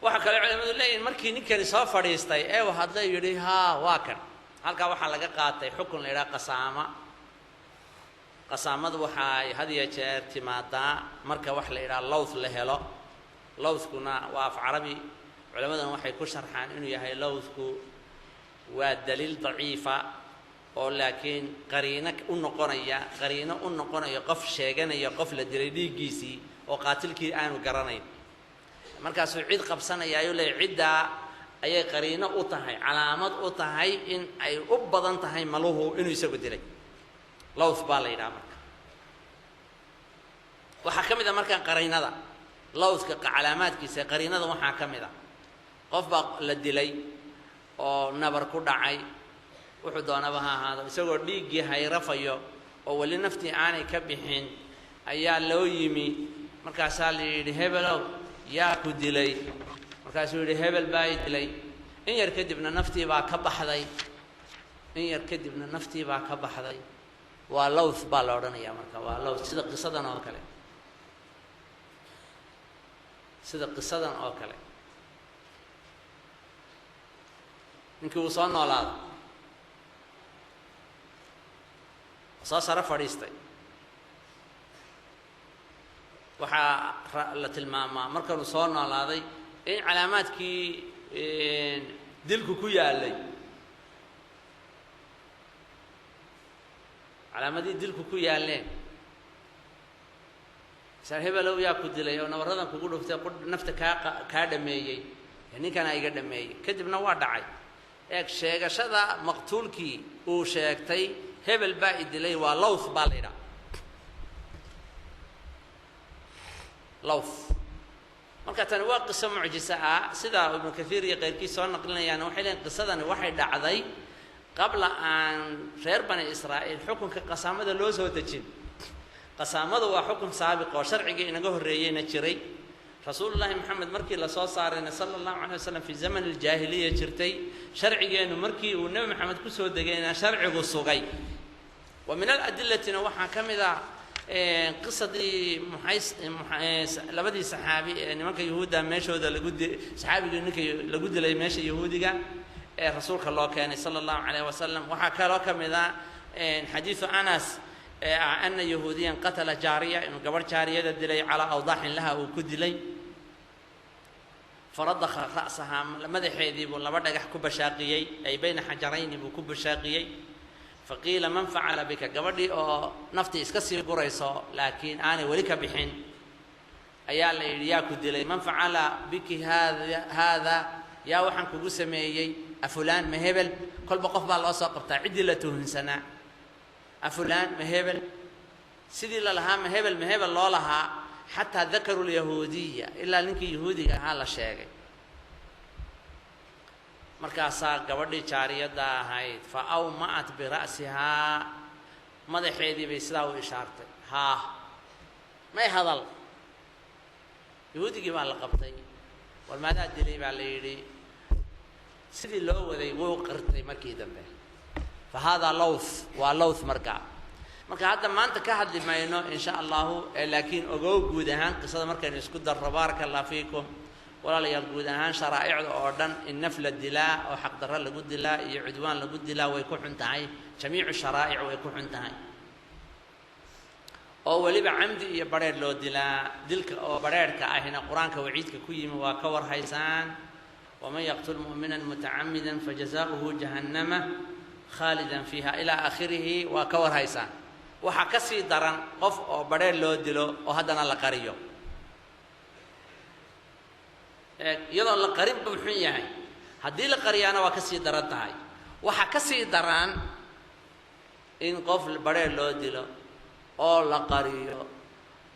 Waxaa kale culimadu leeyihin markii ninkani soo fadhiistay ee uu hadlay yidhi haa waa kan, halkaa waxaa laga qaatay xukun la yidhaha qasaama. Qasaamadu waxaay had iyo jeer timaadaa marka wax la yidhaha lowth la helo. Lowthkuna waa af carabi, culimaduna waxay ku sharxaan inuu yahay lowthku waa daliil daciifa oo laakiin qariino u noqonaya, qariino u noqonaya qof sheeganaya qof la dilay dhiiggiisii oo qaatilkii aanu garanayn. Markaasuu cid qabsanayaayo leey ciddaa ayay qariino u tahay, calaamad u tahay in ay u badan tahay maluhu inuu isagu dilay. Lowth baa la yidhaha. Marka waxaa ka mid a markaan qariinada lowthka calaamaadkiisa, qariinada waxaa ka mid a qof baa la dilay oo nabar ku dhacay, wuxuu doonaba ha ahaado, isagoo dhiiggii hayrafayo oo weli naftii aanay ka bixin ayaa loo yimi. Markaasaa la yidhi hebelow yaa ku dilay? Markaasuu yidhi hebel baa i dilay. In yar kadibna naftii baa ka baxday, in yar kadibna naftii baa ka baxday. Waa lowth baa la odhanayaa. Marka waa lowth, sida qisadan oo kale, sida qisadan oo kale. Ninkii wuu soo noolaaday, soo saro fadhiistay. Waxaa la tilmaamaa markanuu soo noolaaday in calaamaadkii dilku ku yaallay, calaamadihii dilku ku yaalleen. Sar hebelow yaa ku dilay oo nabaradan kugu dhuftay, nafta kaa dhameeyey? Ninkanaa iga dhameeyey. Kadibna waa dhacay. Eeg, sheegashada maqtuulkii uu sheegtay hebel baa i dilay waa lowth baa la yidhaha, lowth. Marka tani waa qiso mucjiso ah, sidaa Ibnu Kathiir iyo keyrkiis soo naqlinayaan. Waxay leeyiin qisadani waxay dhacday qabla aan reer Bani Israa'iil xukunka qasaamada loo soo dejin. Qasaamadu waa xukun saabiq oo sharcigii inaga horreeyeyna jiray, Rasuulullaahi Maxamed markii lasoo saarayna sala allahu calay wasalam fii zaman aljaahiliya jirtay. Sharcigeennu markii uu Nebi Maxamed kusoo degayna sharcigu sugay. Wa min aladilatina waxaa ka mid ah qisadii muxays labadii saxaabi ee nimanka yuhuudda meeshooda lagu di, saxaabigii ninka lagu dilay meesha yahuudiga ee rasuulka loo keenay sala allahu calayh wasalam. Waxaa kaloo ka mid ah xadiidu Anas ee ah ana yahuudiyan qatala jaariya, inuu gabarh jaariyada dilay, calaa awdaaxin laha uu ku dilay. Faradakha ra'sahaa, madaxeedii buu laba dhagax ku bashaaqiyey, ay bayna xajarayni buu ku bashaaqiyey. Faqiila man facala bika? Gabadhii oo naftii iska sii gurayso laakiin aanay weli ka bixin ayaa la yidhi yaa ku dilay? Man facala biki haada haada, yaa waxaan kugu sameeyey? Afulaan, ma hebel? Kolba qof baa loo soo qabtaa ciddii la tuhinsanaa. Afulaan, ma hebel? Sidii la lahaa ma hebel, ma hebel loo lahaa, xataa dakaru lyahuudiya, ilaa ninkii yahuudiga ahaa la sheegay. Markaasaa gabadhii jaariyadda ahayd fa awma'at bira'sihaa, madaxeedii bay sidaa u ishaartay, haa, may hadal. Yahuudigii baa la qabtay. War maadaa dilay baa la yidhi. Sidii loo waday wuu qirtay markii dambe. Fa haadaa lowth, waa lowth. Marka hadda maanta ka hadli mayno in sha allahu, laakiin ogow guud ahaan qisada markaynu isku darro. Baaraka allah fiikum walaalayaal. Guud ahaan sharaa'icda oo dhan in naf la dilaa oo xaqdarro lagu dilaa iyo cudwaan lagu dilaa way ku xun tahay. Jamiicu sharaa'ic way ku xun tahay, oo weliba camdi iyo badrheer loo dilaa. Dilka oo badrheerhka ahina Qur-aanka waciidka ku yimi waa ka warhaysaan: waman yaqtul mu'mina mutacamida fajazaؤuhu jahannama khaalidan fiiha ilaa aakhirihi. Waa ka warhaysaan. Waxaa ka sii daran qof oo badrheer loo dilo oo haddana la qariyo. Iyadoon la qarin buu xun yahay, haddii la qariyaana waa ka sii daran tahay. Waxaa ka sii daran in qof badrheer loo dilo oo la qariyo,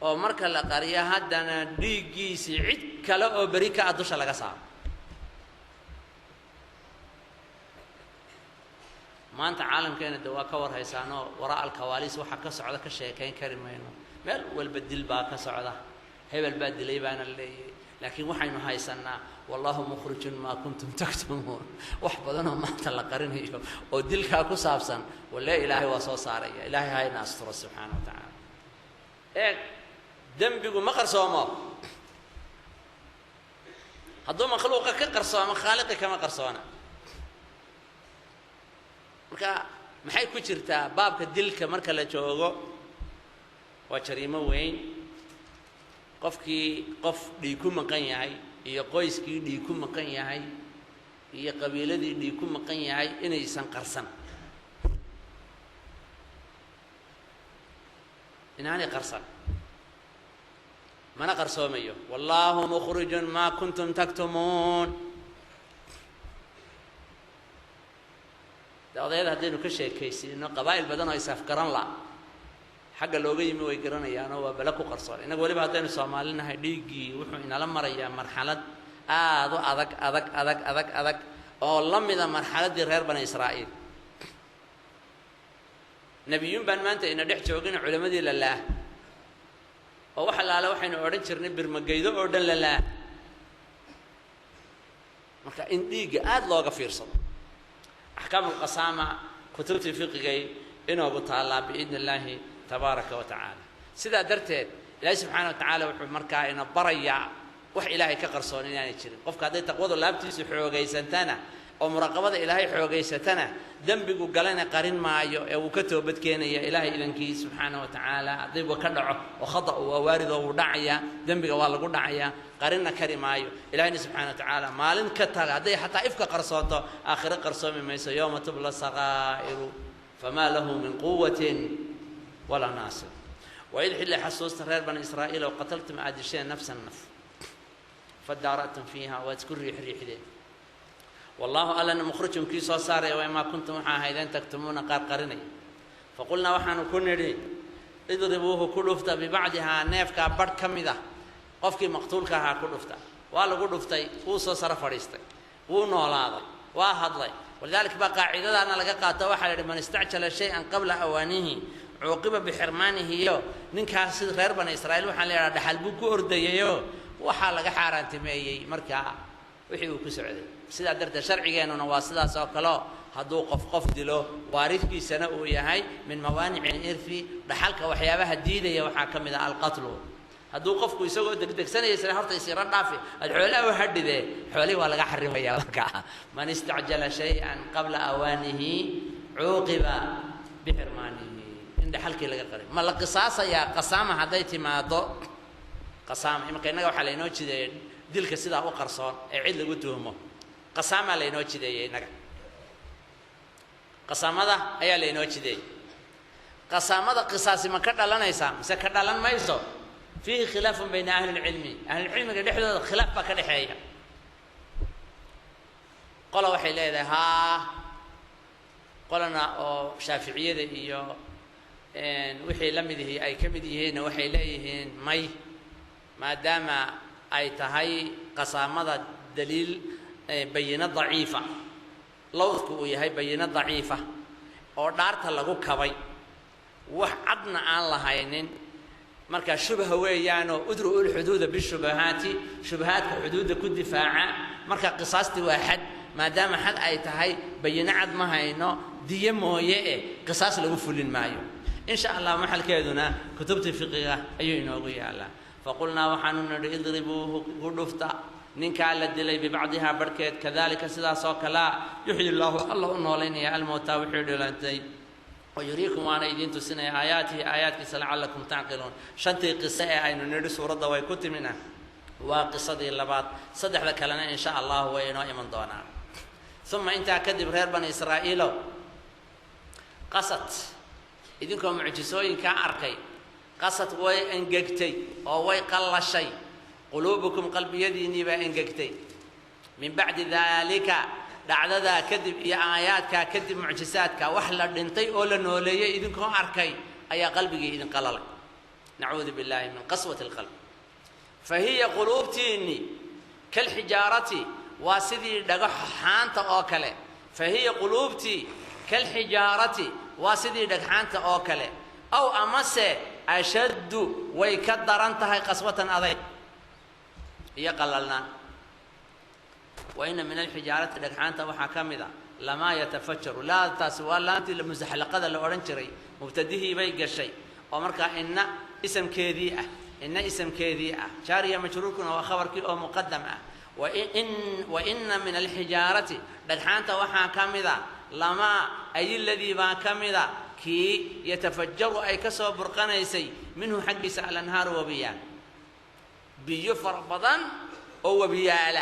oo marka la qariyo haddana dhiiggiisii cid kale oo beri ka ah dusha laga saaro. Maanta caalamkeena de waa ka warhaysaanoo waraa alkawaaliis waxaa ka socda ka sheekayn kari mayno. Meel walba dil baa ka socda, hebel baa dilay baana leeyahay, laakiin waxaynu haysanaa wallahu mukhrijun maa kuntum taktumuun. Wax badanoo maanta la qarinayo oo dilkaa ku saabsan walle Ilaahay waa soo saaraya. Ilaahay hayna asturo subxaana wa tacaala. Eeg, dembigu ma qarsoomo. Hadduu makhluuqa ka qarsoomo, khaaliqi kama qarsoona. Marka maxay ku jirtaa baabka dilka marka la joogo? Waa jariimo weyn. Qofkii qof dhiig ku maqan yahay iyo qoyskii dhiig ku maqan yahay iyo qabiiladii dhiig ku maqan yahay inaysan qarsan. Inaanay qarsan, mana qarsoomayo. Wallaahu mukhrijun maa kuntum taktumuun. De odayada haddaynu ka sheekaysiino, qabaa'il badan oo isafgaran la xagga looga yimi way garanayaanoo waa bale ku qarsoon. Innaga weliba haddaynu soomaalinahay, dhiiggii wuxuu inala marayaa marxalad aada u adag adag adag adag adag oo la mida marxaladdii reer Bani Israa'iil. Nebiyuun baan maanta ina dhex joogina, culammadii lalaah oo wax allaale waxaynu odhan jirnay birmageydo oo dhan lalaah. Marka in dhiigga aada looga fiirsado. Axkaamulqasaama kutubtii fiqigay inoogu taallaa biidni illaahi tabaaraka wa tacaala. Sidaa darteed Ilaahay subxaana wa tacaala wuxuu markaa ina barayaa wax Ilaahay ka qarsoon inaanay jirin. Qofka hadday taqwadu laabtiisu xoogaysantana oo muraqabada Ilaahay xoogaysatana, dembigu galana qarin maayo ee wuu ka toobadkeenaya Ilaahay idankii subxaana wa tacaala. Haddayba ka dhaco oo khata waa waarid oo wuu dhacayaa, dembiga waa lagu dhacayaa, qarinna kari maayo. Ilahayna subxana wa tacaala maalin ka taga hadday xataa ifka qarsoonto, aakhiro qarsoomi mayso. Yowma tubla sakaa'iru famaa lahu min quwatin walaa naasir. Waid xilli xasuusta, reer Bani Israa'iil, oo qataltum aad disheen nafsan naf, fadaara'tum fiiha, waad isku riixriixdeen. Wallaahu allana mukhrijum kii soo saaraya wamaa kuntum waxaa ahaydeen taktumuuna qaar qarinaya. Faqulnaa waxaanu ku nidhi: idribuuhu, ku dhufta, bibacdihaa, neefkaa badh ka mid ah, qofkii maqtuulka ahaa ku dhufta. Waa lagu dhuftay, wuu soo saro fadhiistay, wuu noolaaday, waa hadlay. Walidaalika baa qaacidadaana laga qaato, waxaa la yidhi: man istacjala shay-an qabla awaanihi cuuqiba bixirmaanihiyo. Ninkaas sida reer Bani Israa'iil waxaa la yidhaha dhaxal buu ku ordayayo, waxaa laga xaaraantimeeyey markaa wixii uu ku socday. Sidaa darteed sharcigeennuna waa sidaas oo kaleo, hadduu qof qof dilo, waaridkiisana uu yahay, min mawaanici lirfi, dhaxalka waxyaabaha diidaya waxaa ka mid ah alqatlu. Hadduu qofku isagoo degdegsanaya isla horta isira dhaafi aad xoolaha u hadhidee, xoolihii waa laga xarimaya. Markaa man istacjala shay-an qabla awaanihi cuuqiba bixirmaanihi, in dhaxalkii laga qaray. Ma la qisaasayaa qasaama hadday timaado? Qasaama imanka innaga waxaa laynoo jideeyey dilka sidaa u qarsoon ee cid lagu tuhmo, qasaamaa laynoo jideeyey innaga, qasaamada ayaa laynoo jideeyey. Qasaamada qisaasi ma ka dhalanaysaa mise ka dhalan mayso? Fiihi khilaafun bayna ahli lcilmi, ahlulcilmiga dhexdooda khilaaf baa ka dhexeeya. Qola waxay leedahay haa, qolana oo shaaficiyada iyo wixii la mid ihi ay ka mid yihiinna waxay leeyihiin may, maadaama ay tahay qasaamada daliil bayino daciifa, lawdku uu yahay bayino daciifa oo dhaarta lagu kabay, wax cadna aan lahaynin. Marka shubha weeyaanoo udru lxuduuda bishubahaati, shubahaadka xuduudda ku difaaca. Marka qisaastii waa xad, maadaama xad ay tahay bayino cad ma hayno, diyo mooye eh qisaas lagu fulin maayo. In sha Allah maxalkeeduna kutubtii fiqiga ayuu inoogu yaalaa. Faqulnaa waxaanu nidhi: idribuuhu, ku dhufta ninkaa la dilay, bibacdihaa, barhkeed. Kadalika, sidaas oo kalea, yuxyi llaahu, alla u noolaynaya, almowtaa, wixii dhilantay, wayuriikum, waana idiin tusinaya, aayaatihi, aayaadkiisa, lacalakum tacqiluun. Shantii qiso ee aynu nidhi suuradda way ku timina waa qisadii labaad, saddexda kalena in sha allahu way inoo iman doonaan. Uma intaa kadib, reer Bani Israa'iilow, qasad idinkoo mucjisooyinkaa arkay, qasad way engegtay oo way qallashay, quluubukum, qalbiyadiinnii baa engegtay, min bacdi daalika, dhacdadaa kadib iyo aayaadkaa kadib, mucjisaadka, wax la dhintay oo la nooleeyey idinkoo arkay ayaa qalbigii idin qalalay. Nacuudu billaahi min qaswati alqalb. Fa hiya quluubtiinni kalxijaarati, waa sidii dhagaxaanta oo kale. Fa hiya quluubtii kalxijaarati, waa sidii dhagxaanta oo kale, aw amase ashaddu, way ka daran tahay, qaswatan, adayg iyo qalalnaan. Wa ina min alxijaarati, dhagxaanta waxaa ka mid a, lamaa yatafajaru. Laataasi waa laantii musaxlaqada la odhan jiray, mubtadihii bay gashay oo markaa inna isamkeedii ah, inna isamkeedii ah, jaariya majruurkuna waa khabarkii oo muqadam ah. Wain wa ina min alxijaarati, dhagxaanta waxaa ka mida, lamaa ay ladii baa ka mida kii, yatafajaru, ay ka soo burqanaysay, minhu, xaggiisa, alanhaaru, wabiyaal, biyo fara badan oo webiyaala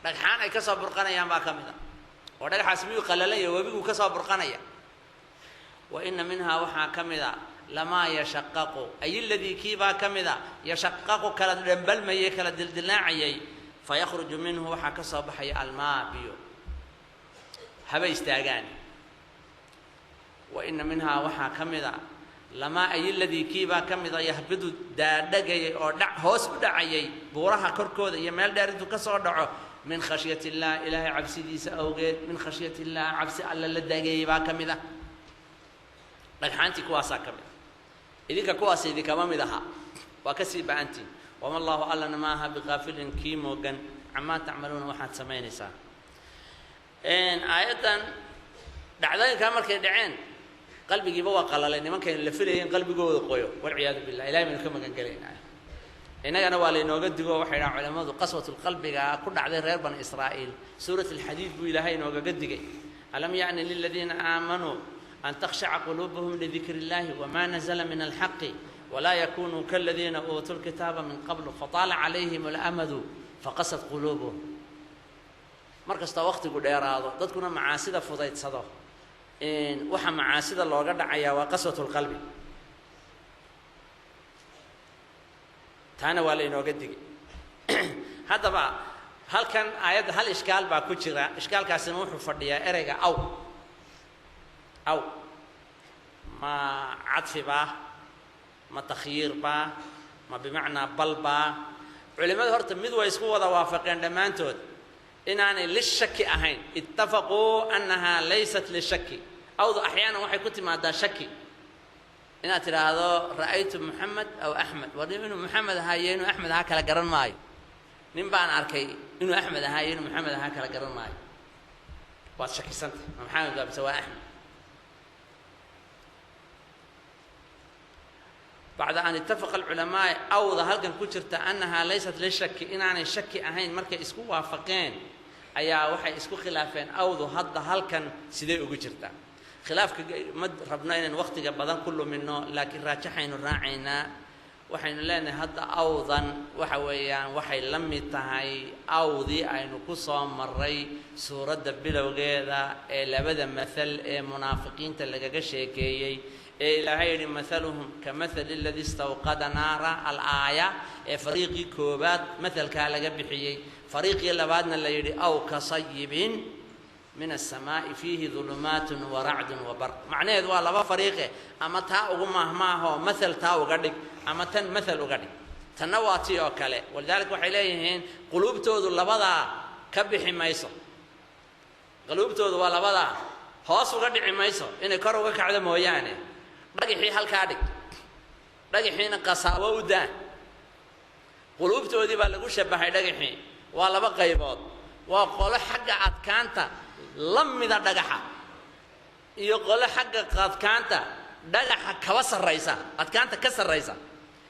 dhagxaan ay ka soo burqanayaan baa ka mid a. Oo dhagaxaas miyuu qalalanya? Webiguu ka soo burqanaya. Wa ina minhaa, waxaa ka mid a, Lamaa yashaqaqu, ay aladii kiibaa ka mid a, yashaqaqu kala dhambalmayay, kala dildilaacayay, fayakhruju minhu waxaa ka soo baxaya almaa biyo, haba istaagaan. Wa ina minhaa waxaa ka mid a, lamaa ay aladii kiibaa ka mid a, yahbidu daadhagayay oo dhac hoos u dhacayay buuraha korkooda iyo meel dheer intuu ka soo dhaco, min khashyat illaah, ilaahay cabsidiisa awgeed, min khashyat illaah, cabsi alla la daagayay baa ka mid ah. Dhagxaantii kuwaasaa ka mid ah, idinka kuwaas idinkama mid aha, waa ka sii ba-antiin. Wama allahu allana ma aha biqaafilin kii moogan camaa tacmaluuna waxaad samaynaysaa. Aayaddan dhacdooyinkaa markay dhaceen qalbigiiba waa qalalay, nimankaynu la filayeen qalbigooda qoyo, walciyaadu billah, ilahay baynu ka magan gelaynaa. Innagana waa laynooga digo, waxay dhahaan culamadu qaswatulqalbiga ku dhacday reer bani Israa'iil, suurat alxadiid buu ilaahay inoogaga digay. Alam yacni liladiina aamanuu an takhshaca quluubuhum lidikri illahi wama nazla min alxaqi walaa yakunuu kaladiina uutuu lkitaaba min qablu fataala calayhim alamadu faqasat quluubuhum. Mar kastoo waqtigu dheeraado dadkuna macaasida fudaydsado, waxa macaasida looga dhacayaa waa qaswatulqalbi, taana waa laynooga digay. Haddaba halkan aayadda hal ishkaal baa ku jira, ishkaalkaasina wuxuu fadhiyaa ereyga aw. Aw ma cadfi baa, ma takhyiir baa, ma bimacnaa bal baa? Culimadu horta mid way isku wada waafaqeen dhammaantood inaanay lishaki ahayn, ittafaquu annahaa laysat lishaki. Awdu axyaanan waxay ku timaadaa shaki, inaad tidhaahdo ra'aytu Moxamed aw Axmed, war inuu Moxamed ahaa iyo inuu Axmed ahaa kala garan maayo, nin baan arkay inuu Axmed ahaa iyo inuu Moxamed ahaa kala garan maayo, waad shakisantah, ma Maxamed baa mise waa Axmed? Bacda an itafaqa alculamaa awda halkan ku jirta annahaa laysat lishaki, inaanay shaki ahayn markay isku waafaqeen ayaa waxay isku khilaafeen awdu hadda halkan sidee ugu jirtaa. Khilaafka ma rabno inaynu waqtiga badan ku lumino, laakiin raajaxaynu raacaynaa. Waxaynu leenahay hadda awdan waxa weeyaan waxay la mid tahay awdii aynu ku soo maray suuradda bilowgeeda ee labada mathal ee munaafiqiinta lagaga sheekeeyey, ee ilaahay yidhi mathaluhum ka mathali aladii istawqada naara alaaya, ee fariiqii koobaad mathalkaa laga bixiyey, fariiqii labaadna la yidhi aw ka sayibin min aلsamaaءi fiihi dulumaat waracdu wabarq. Macnaheedu waa laba fariiqe, ama taa ugu maahmaahoo mathal taa uga dhig, ama tan mathal uga dhig. Tanna waa tii oo kale. Walidaalika waxay leeyihiin quluubtoodu labadaa ka bixi mayso, quluubtoodu waa labadaa hoos uga dhici mayso, inay kor uga kacdo mooyaane. Dhagixii halkaa dhig, dhagaxiina qasaawo u daa, quluubtoodii baa lagu shabahay dhagaxii. Waa laba qaybood, waa qolo xagga adkaanta la mida dhagaxa iyo qolo xagga adkaanta dhagaxa kaba sarraysa, adkaanta ka sarraysa.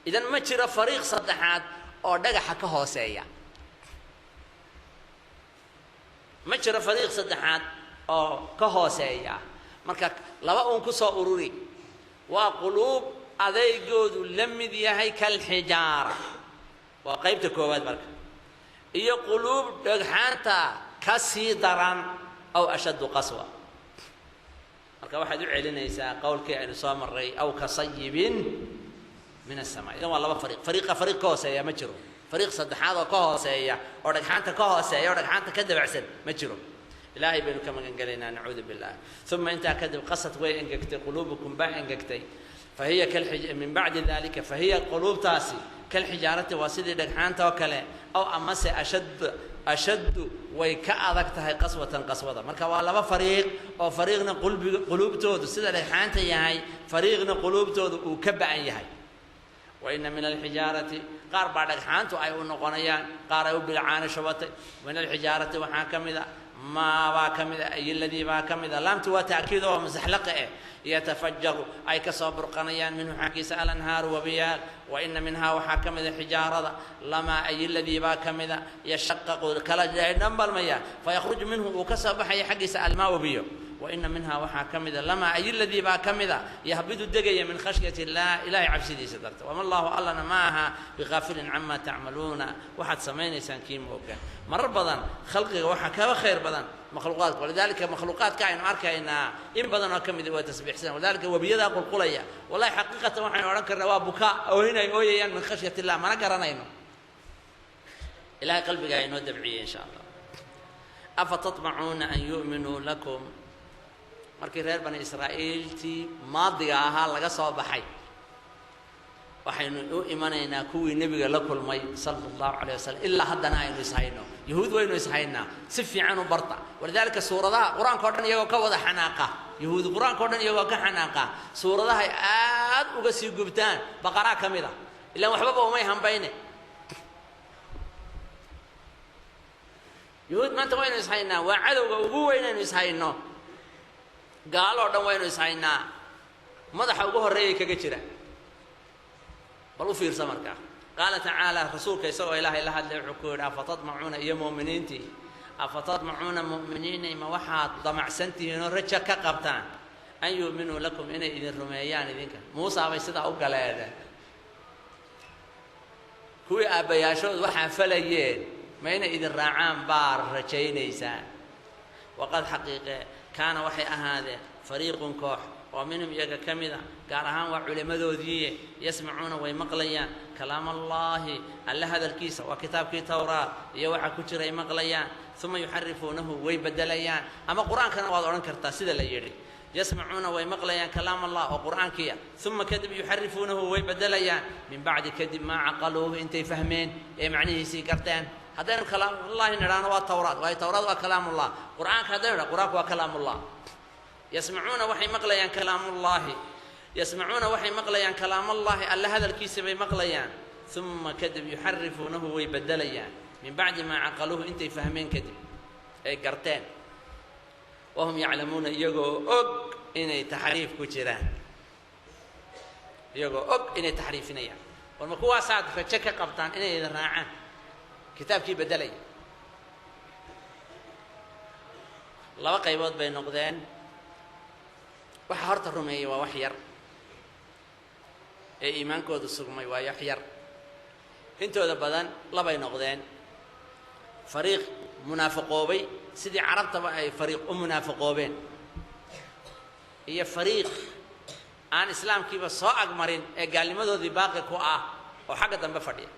Idan ma jiro fariiq saddexaad oo dhagaxa ka hooseeya, ma jiro fariiq saddexaad oo ka hooseeya. Marka laba uun ku soo ururi, waa quluub adeygoodu la mid yahay kalxijaara, waa qaybta koowaad marka, iyo quluub dhagxaanta ka sii daran aw ashaddu qaswa. Marka waxaad u celinaysaa qowlkii aynu soo maray aw ka sayibin min aلsamaa. Idan waa laba fariiq, fariiqa fariiq ka hooseeya ma jiro, fariiq saddexaad oo ka hooseeya oo dhagxaanta ka hooseeya oo dhagxaanta ka dabacsan ma jiro. Ilaahay baynu ka magan gelaynaa, nacuudu billah. Uma intaa kadib qasad way engegtay quluubukum baa engegtay, fahiya min bacdi dalika fahiya quluubtaasi kalxijaarati waa sidii dhagxaanta oo kale, aw amase ashaddu way ka adag tahay qaswatan qaswada. Marka waa laba fariiq oo fariiqna qulbiga quluubtoodu sida dhagxaanta yahay, fariiqna quluubtoodu uu ka ba-an yahay. Wa ina min alxijaarati, qaar baa dhagxaantu ay u noqonayaan, qaar ay u bilcaani shubatay. Min alxijaarati waxaa ka mid a, maabaa ka mid a, ay ladii baa ka mid a, laamtu waa ta'kiid oo masaxlaqa eh, yatafajaru ay ka soo burqanayaan minhu xaggiisa alanhaaru wabiyaal. Wa ina minhaa waxaa ka mida xijaarada lamaa ay ladii baa ka mida yashaqaqu kala dhambalmaya, fayakhruju minhu uu ka soo baxaya xaggiisa almaa wabiyo. Wa ina minhaa waxaa ka mida lamaa ay ladii baa ka mida yahbidu degaya min khashyati illaah, ilaahay cabsidiisa darta. Wama allaahu allana ma aha biqaafilin camaa tacmaluuna, waxaad samaynaysaan kii mooga. Marar badan khalqiga waxaa kaga khayr badan makhluuqaadka, walidaalika makhluuqaadka aynu arkaynaa in badan oo ka mida waa tasbiixsan. Walidaalika webiyadaa qulqulaya, wallahi xaqiiqatan waxaynu odhan karnaa waa bukaa, oohinay ooyayaan min khashyat illah, mana garanayno. Ilahay qalbigaa inoo dabciyey insha allah. Afa taطmacuuna an yu'minuu lakum, markii reer bani israa'iiltii maadiga ahaa laga soo baxay, waxaynu u imanaynaa kuwii nebiga la kulmay sala allahu calayh wasalam. Ilaa haddana aynu ishayno, yahuud waynu ishaynaa, si fiican u barta. Walidaalika suuradaha qur-aanka o dhan iyagoo ka wada xanaaqa, yahuud qur-aanka o dhan iyagoo ka xanaaqa, suuradahay aad uga sii gubtaan baqaraa ka mid a, ilaan waxbaba umay hambayne. Yahuud maanta waynu ishaynaa, waa cadowga ugu weynaynu ishayno, gaalo o dhan waynu ishaynaa, madaxa ugu horreeyay kaga jira. Bal u fiirsa markaa. Qaala tacaala, rasuulka isagoo ilaahay la hadlay wuxuu ku yidhi afatadmacuuna, iyo mu'miniintii, afatadmacuuna mu'miniinay, ma waxaad damacsan tihiin oo raja ka qabtaan an yu'minuu lakum, inay idin rumeeyaan idinka? Muusaa bay sidaa u galeen, kuwii aabbayaashood waxaa falayeen, ma inay idin raacaan baa rajaynaysaan? Waqad xaqiiqe kaana waxay ahaadeen fariiqun koox oo minhum iyaga ka mid a, gaar ahaan waa culimmadoodiiye, yasmacuuna way maqlayaan kalaam allaahi, alle hadalkiisa, waa kitaabkii towraat iyo waxaa ku jiray maqlayaan, uma yuxarifuunahu way beddelayaan. Ama qur-aankana waad odhan kartaa sida la yidhi, yasmacuuna way maqlayaan kalaam allah oo qur-aankiia, uma kadib yuxarifuunahu way beddelayaan, min bacdi kadib maa caqaluuhu, intay fahmeen ee macnihiisii garteen. Haddaynu kalaamullahi nidhaahno waa towraat, waayo towraat waa kalaamullah. Qur-aanka haddaynu nidhahno qur-aanku waa kalaamullah. Yasmacuuna waxay maqlayaan kalaamullaahi, yasmacuuna waxay maqlayaan kalaamallaahi, alle hadalkiisa bay maqlayaan, uma kadib yuxarifuunahu way beddelayaan, min bacdi maa caqaluuhu, intay fahmeen kadib ay garteen, wahum yaclamuuna, iyagoo og inay taxriif ku jiraan, iyagoo og inay taxriifinayaan. War ma kuwaasaad rajo ka qabtaan inay idin raacaan kitaabkii beddelaya? Laba qaybood bay noqdeen. Waxa horta rumeeyey waa wax yar, ee iimaankoodu sugmay waa wax yar. Intooda badan labay noqdeen: fariiq munaafiqoobay, sidii carabtaba ay fariiq u munaafiqoobeen, iyo fariiq aan islaamkiiba soo agmarin ee gaalnimadoodii baaqi ku ah oo xagga dambe fadhiya.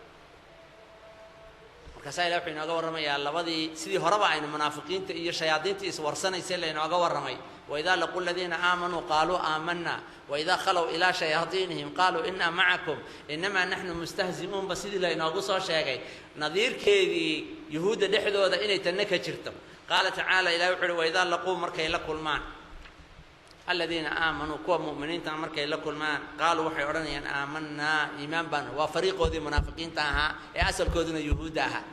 Markaasaa ilah wuxuu inooga warramayaa labadii, sidii horeba aynu munaafiqiinta iyo shayaadiinta iswarsanaysay laynooga warramay. Waidaa laquu ladiina aamanuu qaaluu aamanaa, waidaa khalow ilaa shayaaiinihim qaaluu inaa macakum inamaa naxnu mustahzi'uun, ba sidii laynoogu soo sheegay nadiirkeedii yuhuudda dhexdooda inay tanna ka jirto. Qaala tacaala, ilahi wuxu uhi waidaa laquu markay la kulmaan aladiina aamanuu, kuwa mu'miniinta markay la kulmaan, qaaluu waxay odhanayaan aamanaa, iimaan baanu. Waa fariiqoodii munaafiqiinta ahaa ee asalkooduna yuhuudda ahaa.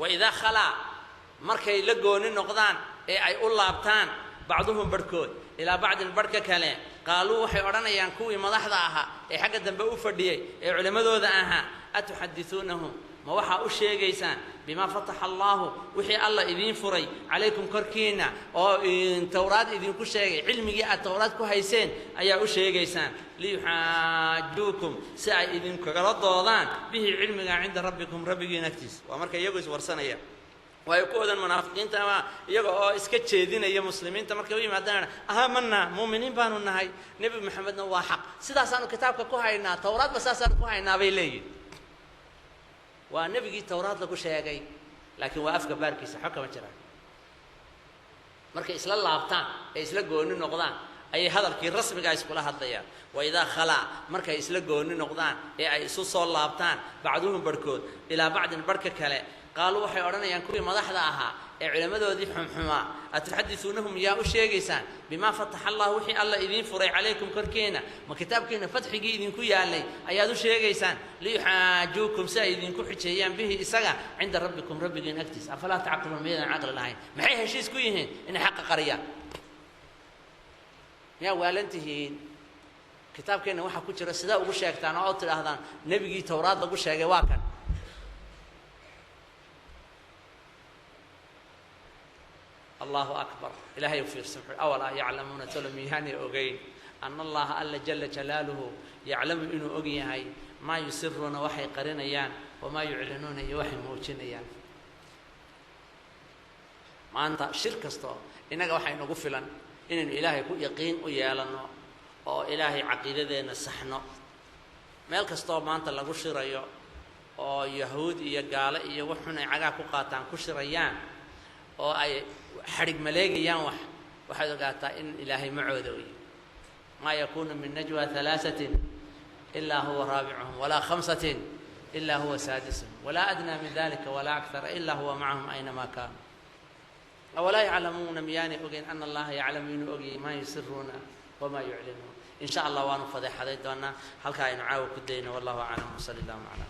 Waidaa khalaa markay la gooni noqdaan ee ay u laabtaan bacduhum barhkood ilaa bacdin barhka kale, qaaluu waxay odhanayaan kuwii madaxda ahaa ee xagga dambe u fadhiyey ee culimmadooda ahaa, atuxadisuunahum, ma waxaa u sheegaysaan bimaa fataxa allaahu, wixii alla idiin furay calaykum korkiinna, oo towraad idinku sheegay, cilmigii aad towraad ku hayseen ayaa u sheegaysaan, liyuxaajuukum, si ay idinkagala doodaan bihi cilmigaa cinda rabbikum, rabbigiin agtiisa. Waa marka iyagu iswarsanaya, waayo kuwoodan munaafiqiinta ama iyaga oo iska jeedinaya muslimiinta markay u yimaadaan, aamanaa, muuminiin baanu nahay, nebi maxamedna waa xaq, sidaasaanu kitaabka ku haynaa, towraadba saasaanu ku haynaa bay leeyihin. Waa nebigii towraad lagu sheegay, laakiin waa afka baarkiisa, xog kama jiraan. Markay isla laabtaan ee isla gooni noqdaan ayay hadalkii rasmigaa iskula hadlayaan. Waidaa khalaa markay isla gooni noqdaan ee ay isu soo laabtaan bacduhum barhkood ilaa bacdin barhka kale, qaaluu waxay odhanayaan kuwii madaxda ahaa ee culimmadoodii xumxumaa, atuxadisuunahum, yaa u sheegaysaan bimaa fataxa allah, wixii alla idiin furay calaykum korkiina, ma kitaabkiina fatxigii idinku yaalay ayaad u sheegaysaan, liyuxaajuukum, si ay idinku xujeeyaan bihi isaga cinda rabbikum, rabbigiin agtiisa, afalaa tacqiluun, miyadan caqli lahayn? Maxay heshiis ku yihiin? Inay xaqa qariyaan. Miyaa waalan tihiin? Kitaabkeenna waxaa ku jira sidaa ugu sheegtaan oo tidhaahdaan nebigii towraad lagu sheegay waa kan. Allahu akbar. Ilaahay u fiirsan wuxuu, awalaa yaclamuuna, tolo miyaanay ogeyn, ana Allaha alla jala jalaaluhu yaclamu, inuu og yahay, maa yusiruuna, waxay qarinayaan, wamaa yuclinuuna, iyo waxay muujinayaan. Maanta shir kastoo innaga waxaa inagu filan inaynu Ilaahay ku yaqiin u yeelanno oo Ilaahay caqiidadeenna saxno. Meel kastoo maanta lagu shirayo oo Yahuud iyo gaalo iyo wax xun ay cagaa ku qaataan ku shirayaan oo ay xadhig maleegayaan, waxaad ogaataa in Ilaahay macooda wey. Maa yakuunu min najwa halaasatin ilaa huwa raabicuhum, walaa khamsatin ilaa huwa saadisuhum, walaa adnaa min dalika walaa akthara ilaa huwa macahum aynamaa kaanuu. Awalaa yaclamuuna, miyaanay ogeyn, ana Allaha yaclamu, inuu ogyahay, maa yusiruuna wamaa yuclinuun. In sha Allah waanu fadeexaday doonaa. Halkaa aynu caawa ku dayno. Wallahu aclam, wsali allahuma calaa